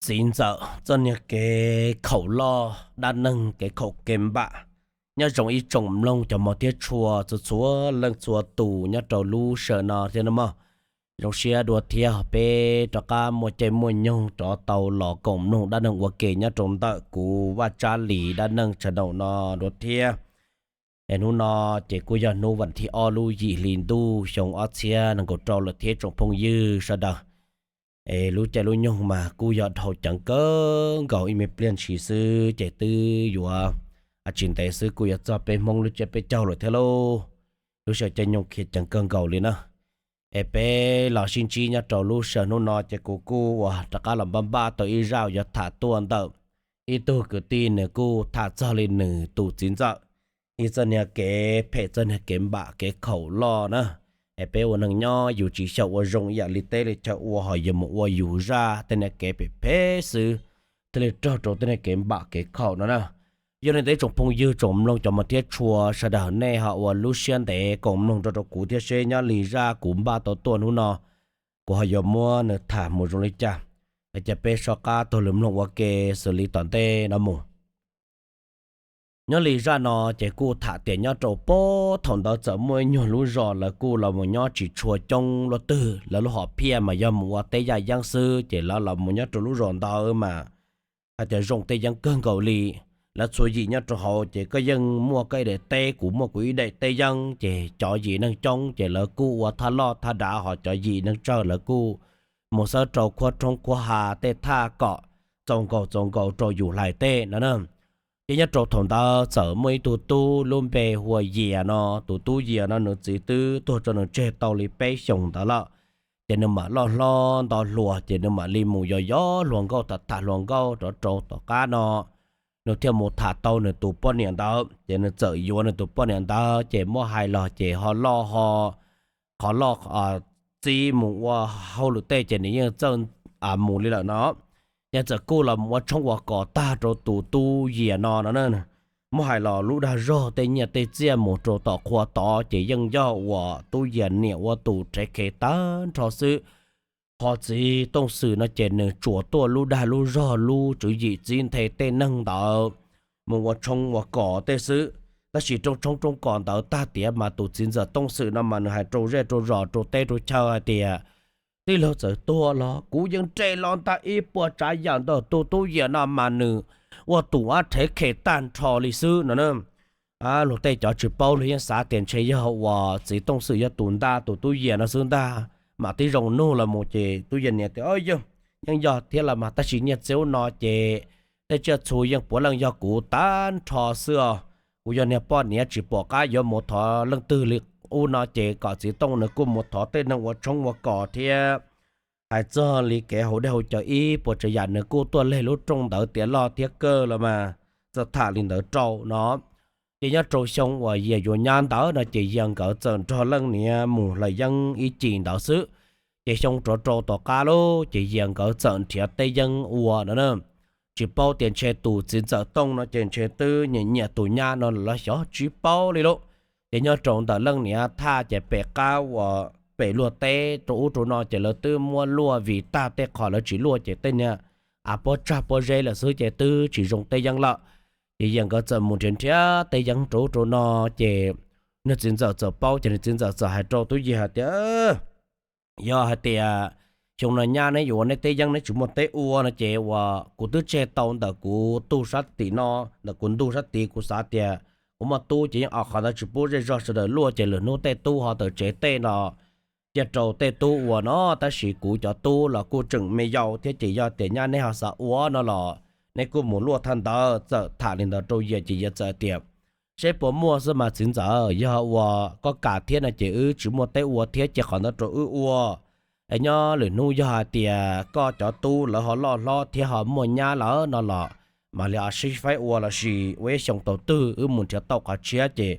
txiv ntxawm txoj niag kev khaum loj dab neeg kev khaum kev npam. Nyob zoo ib tsoom mloog cov mos thiab tshua txhua txhua leej txhua tus nyob rau lub sij hawm no thiab nawb mog. Zoo siab dua thiab peb rov qab muaj caij muaj nyoog rov tau los koom mloog dab neeg ua ke nyob rau ntawm kuv Vaj Tsab Lis dab neeg channel no dua thiab. Es hnub no ces kuj yog hnub vas thib ob lub yim hli ntuj xyoo ob txhiab nees nkaum rau lawm thiab tsoom phooj ywg sawv daws. Es lub caij lub nyoog mas kuj yog dhau ceev kawg nkaus, ib me pliag ntshis xwb ces twb yuav tsis ntev xwb kuj yuav txog peb Hmoob lub tsiab peb caug lawm thiab lauj. Lub sij hawm caij nyoog khiav ceev kawg nkaus li na. Es peb los sib ntsib nyob rau lub sij hawm hnub no ces kuv kuj uas rov qab los npaj npaj tau ib zaj yuav tham tuaj ntawm ib tug kwv tij, nws kuj tham txog li nws tus txiv ntxawm ib txoj niag kev phem txoj niag kev npam kev khaum loj na. Es peb ua neeg nyob yus tsis xyaum ua zoo ib yam li teb li chaw ua ho yuav mus ua yus zaj tej niag kev phem phem xwb thiaj li raug rau tej niag kev npam kev khaum no na. Yog li ntawd tsoom phooj ywg tsoom mloog cov mos thiab tshua sawv daws nej ho ua lub siab ntev koom mloog rau rau kuv thiab seb nyob li zaj kuv npaj tau tuaj hnub no kuv ho yuav muab nws tham mus zoo li cas. Es cia peb soj qab taug lw mloog ua ke xws li tom ntej no mus. Nyob li zaj no ces kuj tham tias nyob rau puag thaum ntawd txawm muaj ib nyuag lub zos lawv kuj los mus nyob tsis tshua coob luaj twg, lawv lub hom phiaj mas yog mus ua teb yaj yeeb xwb ces lawv los mus nyob rau lub zos ntawd mas hais tias zoo teb yeeb kawg nkaus li. Lawv txhua yim nyob rau hauv ces koj yeej muaj koj ib daim teb, kuv muaj kuv ib daim teb yeeb ces cov yim neeg coob ces lawv kuj ua thaj loj thaj dav ho cov yim neeg tsawg lawv kuj mus xawb rau khuab roob khuab hav tej thaj kom txaus nkaus txaus nkaus rau yus hlais tej no na. Ces nyob rau thaum ntawd txawm muaj ib tug tub lub npe hu ua Yias no, tus tub Yias no nws txiv twb tuag tso nws tseg tau li peb xyoos ntawd lawm. Ces nws mam loj hlob nto hluas ces nws mam li mus yos yos hluas nkauj tham tham hluas nkauj rov rau tom qab no nws thiaj mus tham tau nws tus poj niam ntawd ces nws txawm yuav nws tus poj niam ntawd ces muab hais los ces ho loj ho qhov loj txib mus ua hauj lwm tej ces nws yeej txawj mus li lawm no. Ces txawm kuj los mus ua tshoob ua kos tag rau tus tub Yias no no na. Muab hais los lub dag zog tej nyiaj tej txiaj mus rau tom qhua tod ces yeej yog uas tub Yias niam ua tus rhev khev tag nrho xwb. Ho txiv Tooj Xwm no ces nws tsuas tuaj lub dag lub zog lub tswv yim txib nthe tej neeg ntawd mus ua tshoob ua kos tej xwb. Tab sis rooj tshoob rooj kos ntawd tag tiav mas tus txiv ntxawm Tooj Xwm no mas nws hais rau zej rau zos rau teb rau chaw hais tias tij laug txawm tuag los kuv yeej nres los ntag, ib puas tsav yam ntawm tus tub Yias no mas nws ua tus ab rhev khev tag nrho li xwb no na. Luag tej cov tsis paub luag yeej xav tias ntshe yog uas txiv Tooj Xwm yog tus ntaj tus tub Yias no xwb ntag. Mam tib zoo nug los mus ces tub Yias niam tias, Yog, yeej yog thiab los mas tab sis nyiaj txiag ub no ces tej tsiaj txhu yeej puav leej yog kuv tag nrho xwb os. Kuv yog niag poj niam tsis pom qab yuav mus thov leej twg li ub no ces kom txiv Tooj nws kuj mus thov tej neeg ua tshoob ua kos thiab hais txog li kev haus dej haus cawv ib puas tsav yam nws kuj tuaj leg lub rooj ntawd tiav loj thiab kawg los mas txawm tham li ntawd rau no. Ces nyob rau xyoo uas Yias yuav nyab ntawd no ces Yias nkawd txawm nrog leej niam mus hlais yeeb ib cim ntawd xwb. Ces xyoo rov rau tom qab lauj ces Yias nkawd txawm nrhiav teb yeeb ua no na. Tsis paub tias ntshe tus txiv ntxawm Tooj no ces ntshe twb nyiam nyiam tus nyab no lawm los xyov tsis paub li lauj. Ces nyob rau ntawm leej niam thaj ces pem qab uas pem luag teb rau ub rau no ces lawv twb muab luaj vim tag tej qhov lawv tsis luaj ces tej niag av pob tsag pob zeb lawm xwb ces twb tsis zoo teb yeeb lawm. Ces Yias nkawd txawm mus nrhiav nrhiav teb yeeb rau ub rau no ces nws txiv ntxawm txawm paub ces nws txiv ntxawm txawm hais rau tub Yias hais tias, Yog hais tias xyoo no nyab neb yuav ua neb teb yeeb neb tsis muaj teb ua no ces uas kuv twb tseg tau ntawm kuv tug sab tim no, ntawm kuv ntug sab tid, kuv xav tias kuv muaj tub ces yeej o qhov ntawd tsis pub zej zog sawv daws luaj ces lwm hnub tej tub ho tawm tsev tej no cia rau tej tub ua no, tab sis kuv cov tub los kuj tseem me yau thiab ces yog tias nyab neb ho xav ua no los neb kuj mus luaj thaj ntawd. Txawm tham li ntawd rau Yias ces Yias txawm tias, Seb puas muaj xwb mas txiv ntxawm, yog ua koj kam thiab no ces wb tsis muaj teb ua thiab cia qhov ntawd rau wb ua. Es nyob lwm hnub yog hais tias koj cov tub lawv ho loj hlob thiab ho muaj nyab lawm no los mam li ho sib faib ua lossis ua ib xyoo tau twg wb mus nrhiav tau qhov tshiab ces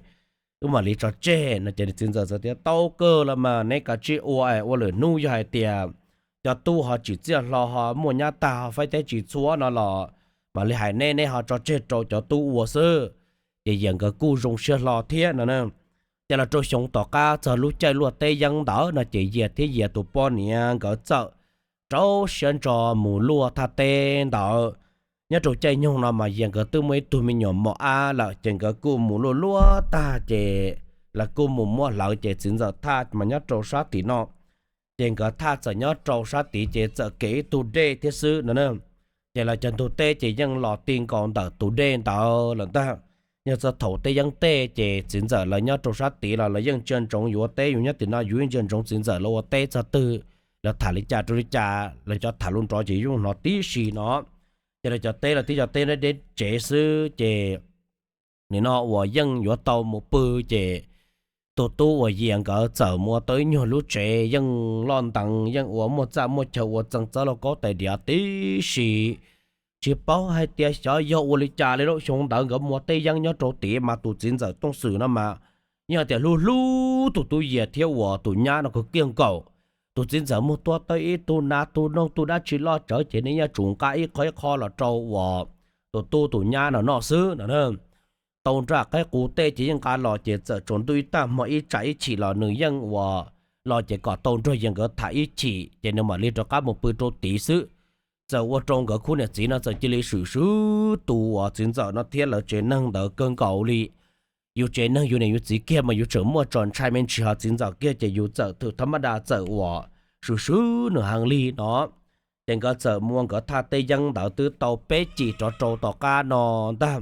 wb mam li tso tseg no ces nws txiv ntxawm txawm tias, Tau kawg los mas neb kav tsij ua es ua lwm hnub yog hais tias cov tub ho tsim txiaj hlo ho muaj nyab tag ho faib teb tsis txhua no los mam li hais neb, neb ho tso tseg rau cov tub ua xwb. Ces Yias nkawd kuj zoo siab hlo thiab no na. Ces los rau xyoo tom qab txog lub caij luaj teb yeeb ntawd no ces Yias thiab Yias tus poj niam nkawd txawm rau siab ntso mus luaj thaj teb ntawd. Nyob rau caij nyoog no mas Yias nkawd twb muaj ib tug me nyuam mos ab lawm ces nkawd kuj mus luaj luaj tag ces lawv kuj mus muab hlawv ces txiv ntxawm thaj mas nyob rau sab tim no. Ces nkawd thaj txawm nyob rau sab tid ces txawm kev ib tug dej thiab xwb no na. Ces lawv cov ntug teb ces yeej los ti nkaus ntawm tus dej ntawd lawm ntag. Yog txog thaum teb yeeb tej ces txiv ntxawm lawv nyob rau sab tid los lawv yeej ntsia ntsoov yus ua teb, yus nyob tim no yus yeej ntsia ntsoov txiv ntxawm lawv ua teb txog twg, lawv tham li cas rau li cas, lawv cov tham lus nrov ces yeej hnov tib si no. Ces lawv cov teb los tib cov teb deb deb tsev xwb ces nim no uas yeej yuav tau mus pw ces tus tub uas Yias nkawd txawm mus ua tau ib nyuag lub tsev yeej loj nteev, yeej ua muaj txaj muaj chaw ua txee txawb lauj kaub tais diav tib si. Tsis paub hais tias xyov yog ua li cas li lauj, xyoo ntawd nkawd mus ua teb yeeb nyob rau tid mas tus txiv ntxawm Tooj Xwm no mas yog tias hlub hlub tus tub Yias thiab uas tus nyab no kawg kiag nkaus. Tus txiv ntxawm muaj tua tau ib tug nas tug noog tug dab tsi loj tsawv ces nej yeej tsum nqa ib qho ib qho los rau uas tus tub tus nyab no noj xwb no. Tau nram qaib qus tej ces yeej nqa los ces txawm tsaus ntuj ib tag hmo ib tsam ib chim los nws yeej ua los ces kom tau nrog Yias nkawd tham ib chim ces nws mam li rov qab mus pw rau tid xwb. Txawm ua rau nkawd khub niam txiv no txawm cia li swm swb tus uas txiv ntxawm no thiab lawv tsev neeg ntawd kawg nkaus li. Yus tsev neeg yus niam yus txiv kiag mas yus tseem muaj tso ntshai me ntsis, ho txiv ntxawm kiag ces yus txawm thwm thab mab da txawm uas swm swb nws heev li no. Ces nkawd txawm mus ua nkawd thaj teb yeeb ntawd twb tau peb cim rov rau tom qab no ntag.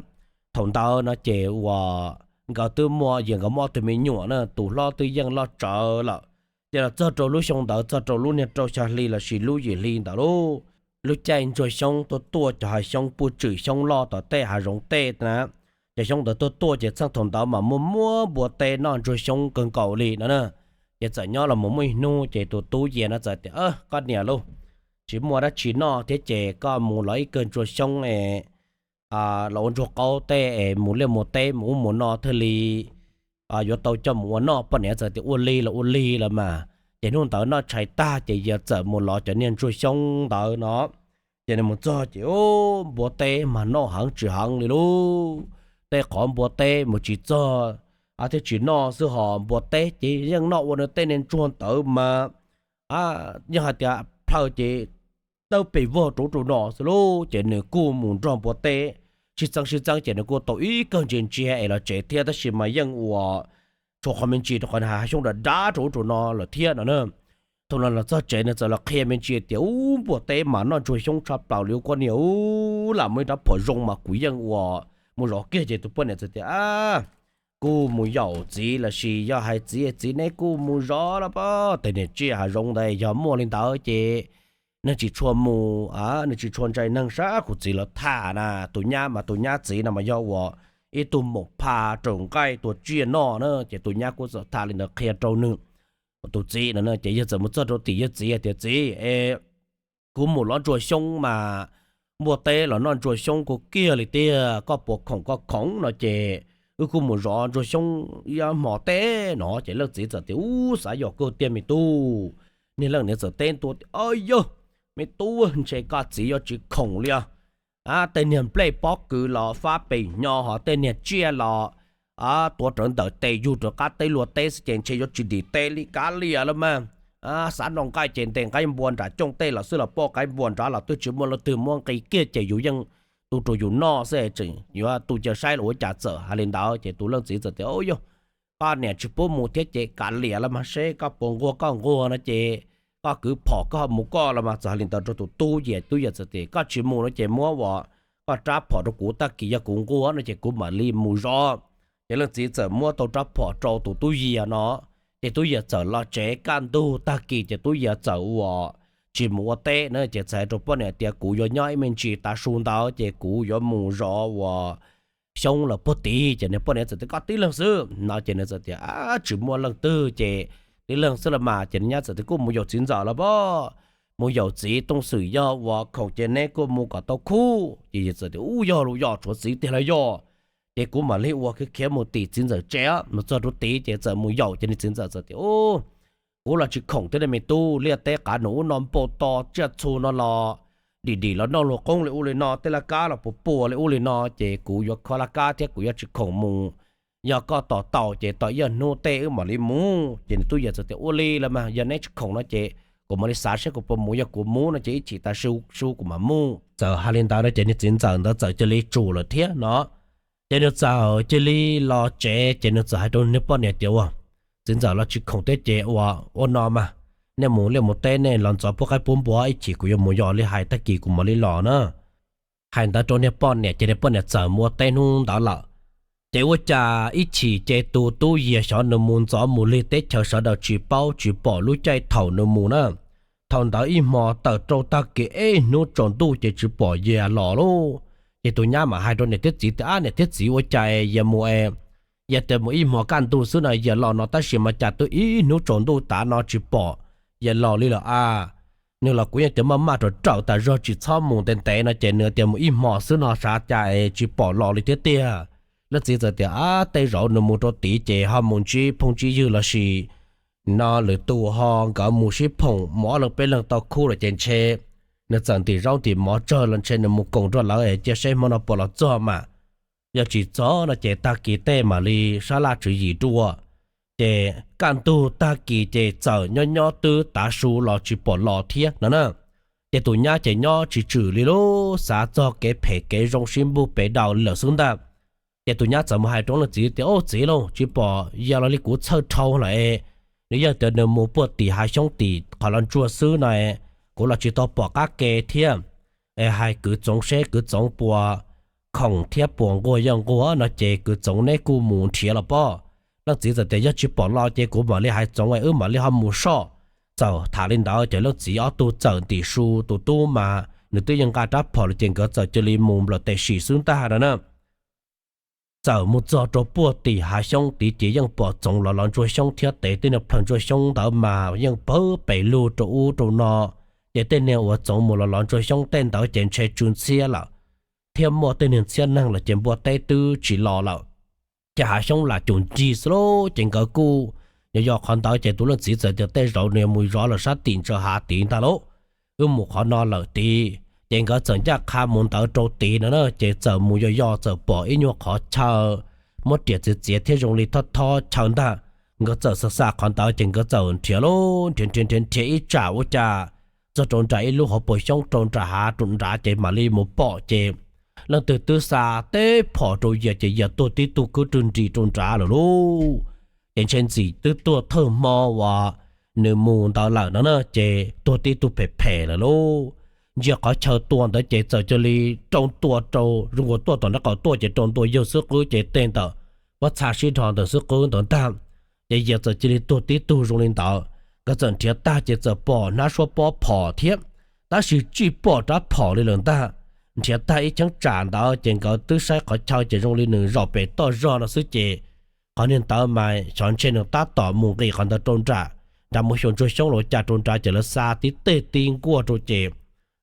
Thaum ntawd no ces uas nkawd twb muaj, Yias nkawd muaj ob tug me nyuam na, tus hlob twb yeej loj tsawv lawm. Ces los txog rau lub xyoo ntawd txog rau lub niag rau xya hli lossis lub yim hli ntawd lauj, lub caij ntsuag xyoob tuaj tuaj cov hav xyoob puj tswm xyoob loj tom tej hav zoov tej na. Cov xyoob ntawd tuaj tuaj ces txheej thaum ntawd mas muaj muab npua teb noj ntsuag xyoob kawg nkaus li no na. Ces txawm nyob los mus muaj ib hnub ces tus tub Yias no txawm tias, Koj niam lauj, tsis muaj dab tsi noj thiab ces koj mus lov ib kawm ntsuag xyoob es los ua ntsuag qaub tej es mus liaj mus teb mus ub mus no thiaj li yuav tau coj mus ua noj. Poj niam txawm tias, Ua li los ua li los mas. Ces hnub ntawd noj tshais tag ces Yias txawm mus lov cov niag ntsuag xyoob ntawd no. Ces nws mus txog ces npua teb mas noj heev tsis heev li lauj. Tej qhov npua teb mus tsis txog thiab tsis noj xwb, ho npua teb ces yeej noj ua nws tej niag ntsuag ntawd mas yog hais tias plhaw ces dawb pes vog rau ub rau no xwb lauj. Ces nws kuj mus nrog npua teb sib txeeb sib txeeb ces nws kuj tau ib kawm ntsia ntsia es los tsev thiab, tab sis mas yeej ua tshua qhov me ntsis rau qhov hav xyoob dav dav rau ub rau no lawm thiab no na. Thaum no los txog tsev nws txawm los qhia me ntsis tias, Ub, npua teb mas noj ntsuag xyoob tshaj plaws li ub koj niam, ub, lam muaj ib rab phom zoo mas kuv yeej ua mus zov kiag. Ces tus poj niam txawm tias, Kuj mus yaum txiv lossis yog hais txiv, txiv neb kuj mus zov los pab tej niag tsiaj hav zoov ntawd, yog muaj li ntawd ces nws tsis tshua mus, nws tsis tshua ntshai neeg sab kuv txiv los tham na. Tus nyab mas tus nyab txiv no mas yog uas ib tug maum pha raws nqaij tua tsiaj noj na, ces tus nyab kuj txawm tham li ntawd qhia rau nws tus txiv no. Ces yawg txawm mus txog rau tim yawg txiv hais tias, Txiv, kuv mus lov ntsuag xyoob mas npua teb los noj ntsuag xyoob kuj kiag li tiag, koj puas khoom? Koj khoom no ces wb kuj mus zov ntsuag xyoob ib hmo teb no. Ces leej txiv txawm tias, Ub, xav yog kawg tiag me tub. Niag leej niam txawm teb ntua tias, Au yawg, me tub, ntshe koj txiv yuav tsis khoom li os. Tej niag nplej pob kws los fab pes hnyo, ho tej niag tsiaj los tuav rawv ntawm tes yug rov qab teb luag teb xwb ces ntshe yuav tsis dim teb li, kav liam los mas. Xav noj nqaij ces ntes nqaij npua nram cooj tej los xwb los poj qaib npua nrad los twb tsis muaj leej twg muab nqi kiag ces yus yeej tu rau yus noj xwb, tseem yuav tu cia saib los ua cas. Txawm hais li ntawd ces tus leej txiv txawm tias, Au yawg, koj niam tsis pub mus thiab ces kav liam los mas, seb koj puas nquag koj nquag no ces koj kwv phom koj ho mus koj los mas. Txawm hais li ntawd rau tus tub Yias, tub Yias txawm tias, Koj tsis mus no ces muab uas koj rab phom rau kuv, tag kis yog kuv nquag no ces kuv mam li mus zov. Ces leej txiv txawm muab tau rab phom rau tus tub Yias no. Ces tub Yias txawm los tsev kaj ntug, tag kis ces tub Yias txawm uas tsis mus ua teb na, ces txawm hais rau poj niam tias, Kuv yuav nyob ib me ntsis tav su ntawd ces kuv yuav mus zov uas xyoob lawm puag tid. Ces nws poj niam txawm tias, Koj tib leeg xwb no. Ces nws txawm tias, Tsis muaj leej twg ces tib leeg xwb los mas. Ces nws nyab txawm tias, Kuj mus yaum txiv ntxawm los pab, mus yaum txiv Tooj Xwm yog uas khoom ces neb kuj mus kom tau khub. Ces yawg txawm tias, Ub, yog los yog, tshuav txiv tiag los yog, ces kuv mam li ua khiav khiav mus tim txiv ntxawm tsev. Mus txog rau tid ces txawm mus yaum ces nws txiv ntxawm txawm tias, Ub, kuv los tsis khoom thiab me tub, liaj teb qav num ub no npau to, tsiaj txhu no los dim dim los noj luag qoob li ub li no, tej laj kab los puas puas li ub li no, ces kuv yuav kho laj kab thiab kuv yuav tsis khoom mus. Yog koj tos tau ces tos ib hnub tej wb mam li mus. Ces nws tub Yias txawm tias, Ua li los mas, yog neb tsis khoom no ces kuv mam li xav saib kuv puas mus, yog kuv mus no ces ib chim tas su kuv mam mus. Txawm hais li ntawd no ces niag txiv ntxawm ntawd txawm cia li tsum lawm thiab no. Ces nws txawm cia li los tsev ces nws txawm hais rau niag poj niam tias, Ua, txiv ntxawm los tsis khoom thiab ces ua, ua no mas, nej mus liaj mus teb nej los ntxov pub qaib pub npua, ib chim kuv yuav mus yos li hais tag kis kuv mam li los na. Hais ntawd rau niag poj niam ces niag poj niam txawm mus ua teb hnub ntawd lawm. Ces ua cas ib chim ces tus tub Yias xyov nws mus ntxov mus lig teb chaws sawv daws tsis paub tsis pom lub caij thaum nws mus na. Thaum ntawd ib hmo tawm rau tag kis ib hnub tsaus ntuj ces tsis pom Yias los lauj. Ces tus nyab mam hais rau niam thiab txiv tias, Ab niam thiab txiv, ua cas Yias mus es, Yias tias mus ib hmo kaj ntug xwb no Yias los no tab sis mas cas twb ib hnub tsaus ntuj tav no tsis pom Yias los li lawm a. Nws los kuv yeej tias maj maj rau raum tas zog tsis txhob mus ntev ntev no ces nws tias mus ib hmo xwb no xav cas es tsis pom los li thiab tiag. Leej txiv txawm tias, Ab tej zaum nws mus rau tid ces ho mus ntsib phooj ntsib ywg los sis no lwm tus ho nkawd mus sib phoom mus ob leeg peb leeg tau khub lawm ces ntshe nws txawm ntim zaub ntim mov tsawg los ntshe nws mus koom nrog lawv es cia seb hmo no puas los txog mas. Yog tsis txog no ces tag kis tej mam li sab laj tswv yim dua. Ces kaj ntug tag kis ces txawm nyob nyob twb tav su los tsis pom los thiab no na. Ces tus nyab ces nyob tsis tswm li lub xav txog kev phem kev zoo sib npuj pes daus li lawm xwb ntag. Ces tus nyab txawm mus hais rau leej txiv tias, Ub txiv lauj, tsis pom Yias los li kuv txhawj dhau lawm es, nws yog tias nws mus puag tim hav xyoob tim qhov los ntsuag xwb no, kuv los tsis tau pom qab ke thiab. Es hais kwv txoov seb kwv txoov puas khoom thiab puas nquag, yog nquag no ces kwv txoov neb kuj mus nrhiav los pob. Leej txiv txawm tias, Yog tsis pom los ces kuv mam li hais txoov es wb mam li ho mus soj. Txawm tham li ntawd ces leej txiv ob tug txawm ntim su, tus tub mas nws twb yeej nqa rab phom lawm ces nkawd txawm cia li mus nplawm tes sim xwb ntag no na. Txawm mus txog rau puag tim hav xyoob tid ces yeej pom txoov los los ntsuag xyoob thiab tes tej niag plhaws ntsuag xyoob ntawd mas yeej pawg pes lug rau ub rau no. Ces tej niag uas txoov mus los los ntsuag xyoob tej ntawd ces ntshe tsw ntxhiab lawm, thiab muaj tej niag ntxhiab neeg lawm ces npua teb twb tsis los lawm. Ces hav xyoob lam cum ncig xwb lauj, ces nkawd kuj yog yog qhov ntawd ces tus leej txiv txawm tias, Tej zaum nws mus zov lawm sab tim ntsa hav tid ntag lauj, wb mus qhov no lawm tid. Ces nkawd txawm ncaj qha mus ntawd rau tid no na, ces txawm mus yog yog txawm pom ib nyuag qhov chaw muab riam txiav txiav thiab zoo li thob thob chaw ntag. Nkawd txawm xa xa qhov ntawd ces nkawd txawm nrhiav lauj, nrhiav nrhiav nrhiav nrhiav ib tsam ua cas txog rau nram ib lub hauv paus xyoob rau nram hav rau nrad ces mam li mus pom ces leej twg twb xa teb phom rau Yias ces Yias tuag tib tug kwb rwg nris rau nrad lawm lauj. Ces ntshe ntxim twb tuag thawj hmo uas nws mus ntawd lawm no na, ces tuag tib tug phem phem lawm lauj. Ntsia qhov chaw tua ntawd ces txawm cia li rau ntua rau zoo nkaus tuaj tom nraub qaum tuaj ces rau ntua yawg xwb qwb ces tej ntawm pob txha sib dhos ntawm xwb qwb ntawd ntag. Ces Yias txawm cia li tuag tib tug zoo li ntawd. Nkawd txawm nrhiav tag ces txawm pom hnab suab pob phom thiab, tab sis tsis pom rab phom li lawm ntag. Nrhiav tag ib cheeb tsam ntawd ces nkawd twb saib qhov chaw ces zoo li nws zaum pem toj zog no xwb ces qhov niag ntawd mas xyov ntshe nws tab tom mus nqis qhov ntawd rau nram, nram mus xyuas ntsuag xyoob los cas rau nrad ces lawv xa tib teg tib nkuaj rau ces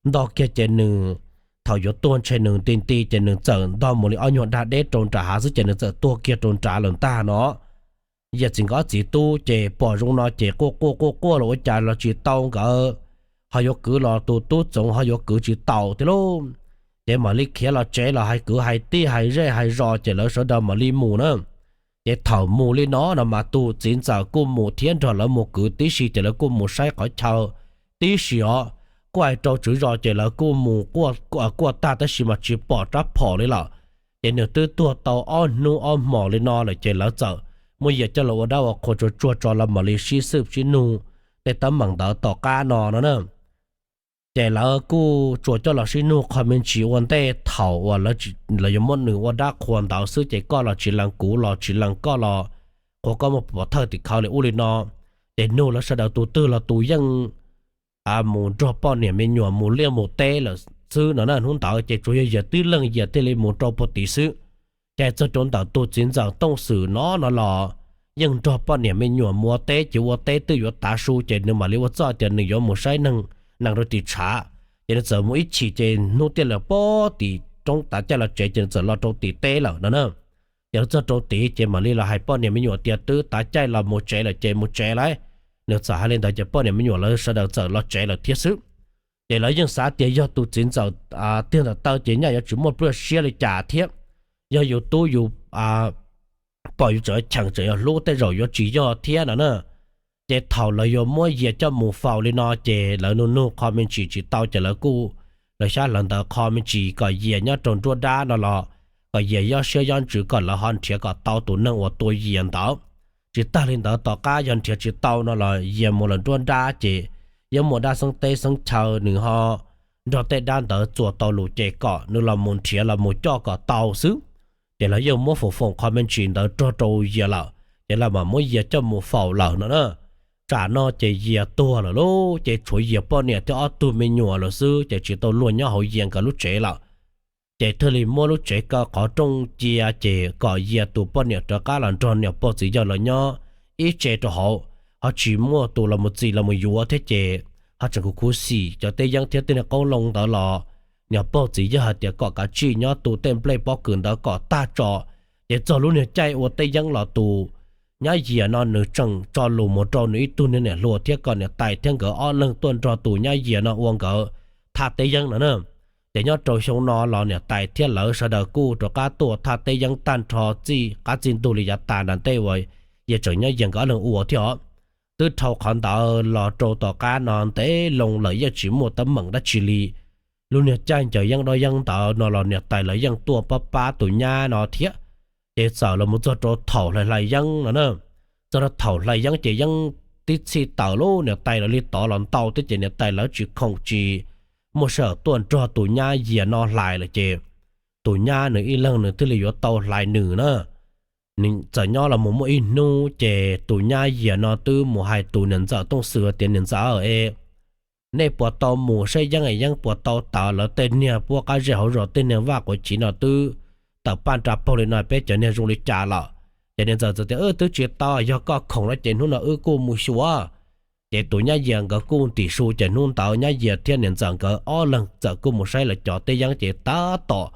ntog kiag ces nws, thaum yuav tuag ntshe nws nti nti ces nws txawm ntog mus li ob nyuag dag deb rau nram hav xwb ces nws txawm tuag kiag rau nrad lawm ntag no. Yawm txiv nkawd ob txiv tub ces pom zoo no ces quaj quaj quaj quaj los ua cas los tsis tau nkawd, ho yuav kwv los tus tub Txoov ho yuav kwv tsis tau thiab lauj. Ces mam li khiav los tsev los hais kwv hais tij hais zej hais zos ces lawv sawv daws mam li mus na. Ces thaum mus li no no mas tus txiv ntxawm kuj mus thiab nrog lawv mus kwv tib si ces lawv kuj mus saib qhov chaw tib si os. Kuj hais rau tswv zos ces lawv kuj mus kuaj tag tab sis mas tsis pom rab phom li lawm. Ces nws twb tuag tau ob hnub ob hmos li no lawm ces lawv txawm muab Yias coj los ua dab ua qhua tsuag tsuag tso los mam li sib xwb sib nug tej teeb meem ntawd tom qab no no na. Ces lawv kuj tsuas coj los sib nug qho me ntsis ua ntej thaum uas lawv yuav muab nws ua dab qhua ntawd xwb ces koj los tsis lees kuv los tsis lees koj los, qhov koj muaj pov thawj tim khawv li ub li no. Ces nug lawv sawv daws tus twg los tus yeej mus nrog poj niam me nyuam mus liaj mus teb lawm xwb no na. Hnub ntawd ces tsuas yog Yias tib leeg Yias thiaj li mus rau puag tid xwb. Ces txog rau ntawm tus txiv ntxawm Tooj Xwm no no los yeej nrog poj niam me nyuam mus ua teb ces ua teb twb yuav tav su ces nws mam li ua txuj tias nws yuav mus saib neeg, nees rau tim tshav. Ces nws txawm mus ib chim ces hnub tiaj lawm pob tim roob tav caij los tsev ces nws txawm los rau tim teb lawm no na. Ces los txog rau tid ces mam li los hais poj niam me nyuam tias twb tav caij los mus tsev lawm ces mus tsev lauj. Nws txawm hais li ntawd ces poj niam me nyuam lawv sawv daws txawm los tsev lawm thiab xwb. Ces lawv yeej xav tias yog tus txiv ntxawm tiag ntawm taw ces nyaj yuav tsis muaj pluaj siab li cas thiab. Yog yus tub yus pom yus tseem cheem tseem yog hlub tej zaum yuav tsis yog thiab no na. Ces thaum lawv yuav muab Yias coj mus faus li no ces lawv nug nug qho me ntsis tsis tau ces lawv kuj, lawv xyab lawv ntawv qho me ntsis kom Yias nyob rau nruab dab no los kom Yias yob siab yob ntsws kom lawv ho nrhiav kom tau tus neeg uas tua Yias ntawd. Tsis tag li ntawd tom qab yog nrhiav tsis tau no los Yias mus lawm nruab dab ces yeej muaj dab xeeb teb xeeb chaw nws ho nrog tej dab ntawd txuas tau lus ces kom nws los mus nrhiav los mus coj kom tau xwb. Ces lawv yeej muab foom foom qho me ntsis ntawd rog rau Yias lawm ces lawv mam muab Yias coj mus faus lawm no na. Tsam no ces Yias tuag lawm lauj, ces tshuav Yias poj niam thiab ob tug me nyuam lawm xwb ces tsis tau luag nyob hauv Yias nkawd lub tsev lawm. Ces thiaj li muab lub tsev kaw qhov rooj cia ces kom Yias tus poj niam rov qab los nrog niam pog txiv yawg lawv nyob ib tse rau hauv, ho tsis muaj tus los mus txis los mus yuav thiab ces ho tseem khuv khuv xim cov teb yeeb thiab tej niag qoob loo ntawd los niam pog txiv yawg hais tias kom kav tsij nyob tu tej nplej pob kws ntawd kom tag tso. Ces txog lub niag caij ua teb yeeb los tus nyab Yias no nws tseem tso lus mus rau nws ib tug niag niam hluas thiab kom niam tais thiab nkawd ob leeg tuaj nrog tus nyab Yias no ua nkawd thaj teb yeeb no na. Ces nyob rau xyoo no los niam tais thiab lawv sawv daws kuj rov qab tuaj thaj teb yeeb tag nrho txij qab txij ntug li yav tas nram ntej uas Yias tseem nyob Yias nkawd ob leeg ua thiab os. Twb dhau qhov ntawd los rau tom qab no ntev loo lawm yeej tsis muaj teeb meem dab tsi li. Lub niag caij ncaws yeeb dob yeeb ntawd no los niam tais lawv yeej tuaj pab pab tus nyab no thiab. Ces txawm los mus txog rau thaum hlais hlais yeeb no na, txog rau thaum hlais yeeb ces yeeb tib txhij tawm lub niam tais lawv li tod los ntau thiab ces niam tais lawv tsis khoom tsis muaj sij hawm tuaj nrog tus nyab Yias no hlais lawm ces tus nyab nws ib leeg nws thiaj li yuav tau hlais nws na. Nws txawm nyob los mus muaj ib hnub ces tus nyab Yias no twb mus hais tus niam ntxawm Tooj Xwm tias, Niam ntxawm e, nej puas tau mus saib yeeb es yeeb puas tau tawm lawv tej niag puab qab zej hauv zos tej niag vaj quav chiv no twb tawm paj nra paug li no, peb cov niag zoo li cas lawm? Ces niam ntxawm txawm tias, Wb twb tsis tau, yog koj khoom no ces hnub no wb kuj mus xyuas. Ces tus nyab Yias nkawd kuj ntim su ces hnub ntawd nyab Yias thiab niam ntxawm nkawd ob leeg txawm kuj mus saib lawv cov teb yeeb ces tab tom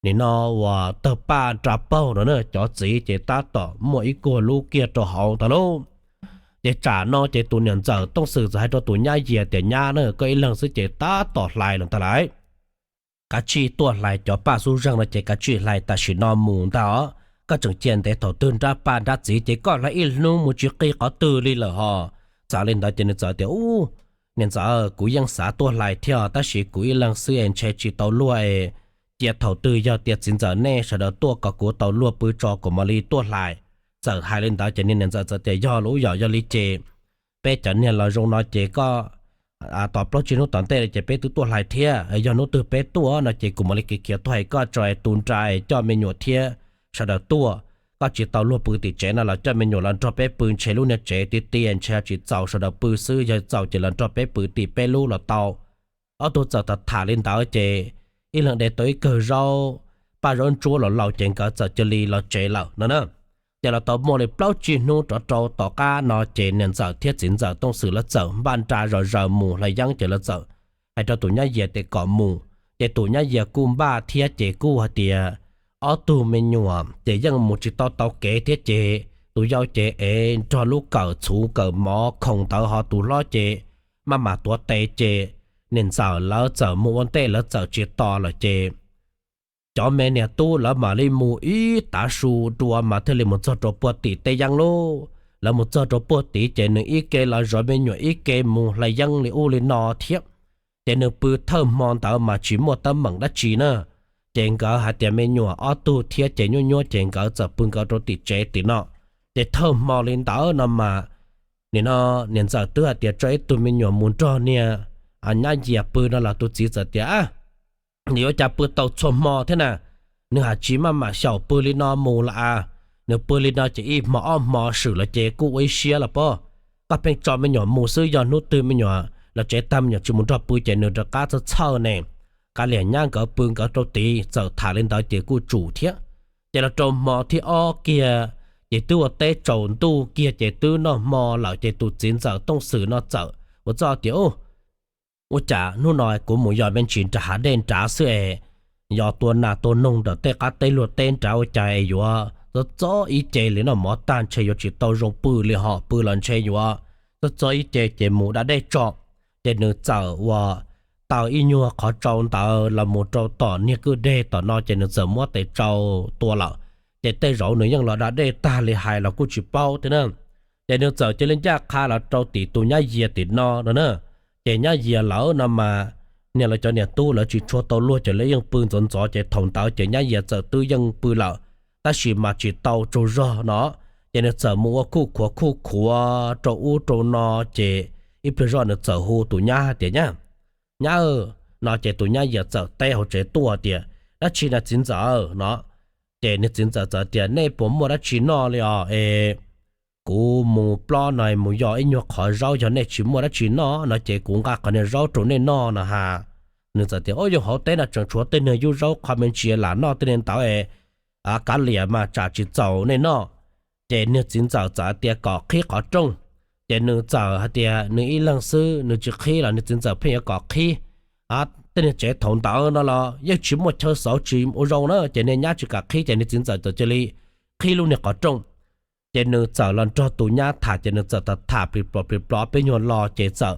nim no uas tawg paj nra paug no na, cov txiv ces tab tom muaj ib kuag lub kiag rau hauv ntawd lauj. Ces tsam no ces tus niam ntxawm Tooj Xwm txawm hais rau tus nyab Yias tias, Nyab na, koj ib leeg xwb ces tab tom hlais los ntag lauj. Kav tsij tuaj hlais cov paj xub zeeg no ces kav tsij hlais tam sim no mus ntag os. Koj tseem cia ntev thaum twg nrab paj nrab txiv ces koj hlais ib hnub mus tsis qig qhov twg li lawm hos. Txawm li ntawd ces nws txawm tias, Ub, niam ntxawm, kuv yeej xav tuaj hlais thiab tab sis kuv ib leeg xwb es ntshe tsis tau luag es cia thaum twg yog tias txiv ntxawm nej sawv daws tuaj kom kuv tau luag pw tso kuv mam li tuaj hlais. Txawm hais li ntawd ces niag niam ntxawm txawm tias, Yog lub yom, yog li ces peb cov niag los zoo no ces koj tos plaub tsib hnub tom ntej ces peb twb tuaj hlais thiab. Yog hnub twg peb tuaj no ces kuv mam li khiav khiav tuaj hais koj tso es tu nra es coj me nyuam thiab sawv daws tuaj. Koj tsis tau luag pw tim tsev no los coj me nyuam los nrog peb pw, ntshe lub niag tsev ti ti ntshe tsis txaus sawv daws pw xwb, yog txaus ces los nrog peb pw tim peb lub los tau. Ob tug txawm tham tham li ntawd ces ib leeg de tau ib kawm zaub, paj zaub ntsuab los laus ces nkawd txawm cia li los tsev lawm no na. Ces los tau muaj li plaub tsib hnub rov rau tom qab no ces niam ntxawm thiab txiv ntxawm Tooj Xwm lawv txawm npaj nra zom zaws mus hlais yeeb ces lawv txawm hais rau tus nyab Yias tias kom mus. Ces tus nyab Yias kuj npaj thiab ces kuj hais tias ob tug me nyuam ces yeej mus tsis tau tau kev thiab ces tus yau ces ev nrog lub kawm txhuv kawm mov khoom ntawd, ho tus hlob ces maj mam tuav tes ces niam ntxawm lawv txawm mus ua ntej lawv txawm tsis tos lawm ces cov me niam tub lawv mam li mus ib tav su dua mas thiaj li mus txog rau puag tim tej yeeb lauj. Lawv mus txog rau puag tid ces nws ib ke los zov me nyuam ib ke mus hlais yeeb li ub li no thiab. Ces nws pw thawj hmo ntawd mas tsis muaj teeb meem dab tsi na. Ces nkawd hais tias me nyuam ob tug thiab ces nyuaj nyuaj ces nkawd txawm pw nkawd rau tim tsev tim no. Ces thawj hmo li ntawd no mas nim no niam ntxawm twb hais tias tso ib tug me nyuam mus nrog niag nyab Yias pw no los tus txiv txawm tias, Nws yuav cas pw tau txhua hmo thiab na? Nws haj tsis maj mam xyaum pw li no mus lawm a. Nws pw li no ces ib hmo ob hmo swm los ces kuj ua ib siab los pob. Koj pheej tso me nyuam mus xwb, yog hnub twg me nyuam los tsev tag me nyuam tsis mus nrog pw ces nws rov qab txhawj txhawj ne. Kav liam, nyab nkawd pw nkawd rau tid. Txawm tham li ntawd ces kuj tsum thiab. Ces los rau hmo thib ob kiag ces twb ua teb tsaus ntuj kiag ces twb noj hmo lawm ces tus txiv ntxawm Tooj Xwm no txawm ua txuj tias, Ua cas hnub no kuv mus yos me ntsis nram hav dej nrad xwb es yos tua nas tua noog ntawm tej qab teb luag teb nrad ua cas es yuav txob txob ib ce li no, mov tag ntshe yuav tsis tau zoo pw li, ho pw los ntshe yuav txob txob ib ce, ces mus da dej tso. Ces nws txawm ua taw ib nyuag qhov tsau ntawd los mus rau tom niag kwj deg tom no ces nws txawm muab tes tsau tua lawm. Ces tej zaum nws yeej los da dej tag li hais los kuj tsis paub thiab na. Ces nws txawm cia li ncaj qha los rau tim tus nyab Yias tim no no na. Ces nyab Yias lawv no mas, niag lawv cov niam tub lawv tsis tshua tau luag ces lawv yeej pw ntxov ntxov ces thaum ntawd ces nyab Yias txawm twb yeej pw lawm, tab sis mas tsis tau tsaug zog no. Ces nws txawm mus ua khuj khuav khuj khuav rau ub rau no, ces ib pliag zoj nws txawm hu tus nyab hais tias, Nyab, nyab, no ces tus nyab Yias txawm teb hauv tsev tuaj tias, Dab tsi na txiv ntxawm? No. Ces niag txiv ntxawm txawm tias, Nej puas muaj dab tsi noj li os es kuv mus plob no mus yos ib nyuag qhov zaub, yog nej tsis muaj dab tsi noj no ces kuv nqa qhov niag zaub rau nej noj no ha. Nws txawm tias, Ub, yog hauv teb no tseem tshuav tej niag yub zaub qhov me ntsis lam noj tej niag ntawd es kav liam mas tsam tsis txaus nej noj. Ces niag txiv ntxawm txawm tias kom qhib qhov rooj. Ces nws txawm hais tias nws ib leeg xwb nws tsis qhib los niag txiv ntxawm pheej yuav kom qhib. Tej niag tsev thaum ntawd no los yeej tsis muaj chaw xauv tsis ua zoo na, ces niag nyab tsis kam qhib ces niag txiv ntxawm txawm cia li qhib lub niag qhov rooj. Ces nws txawm los nrog tus nyab tham ces nws txawm tham tham plig plov plig plov peb nyuag lo ces txawm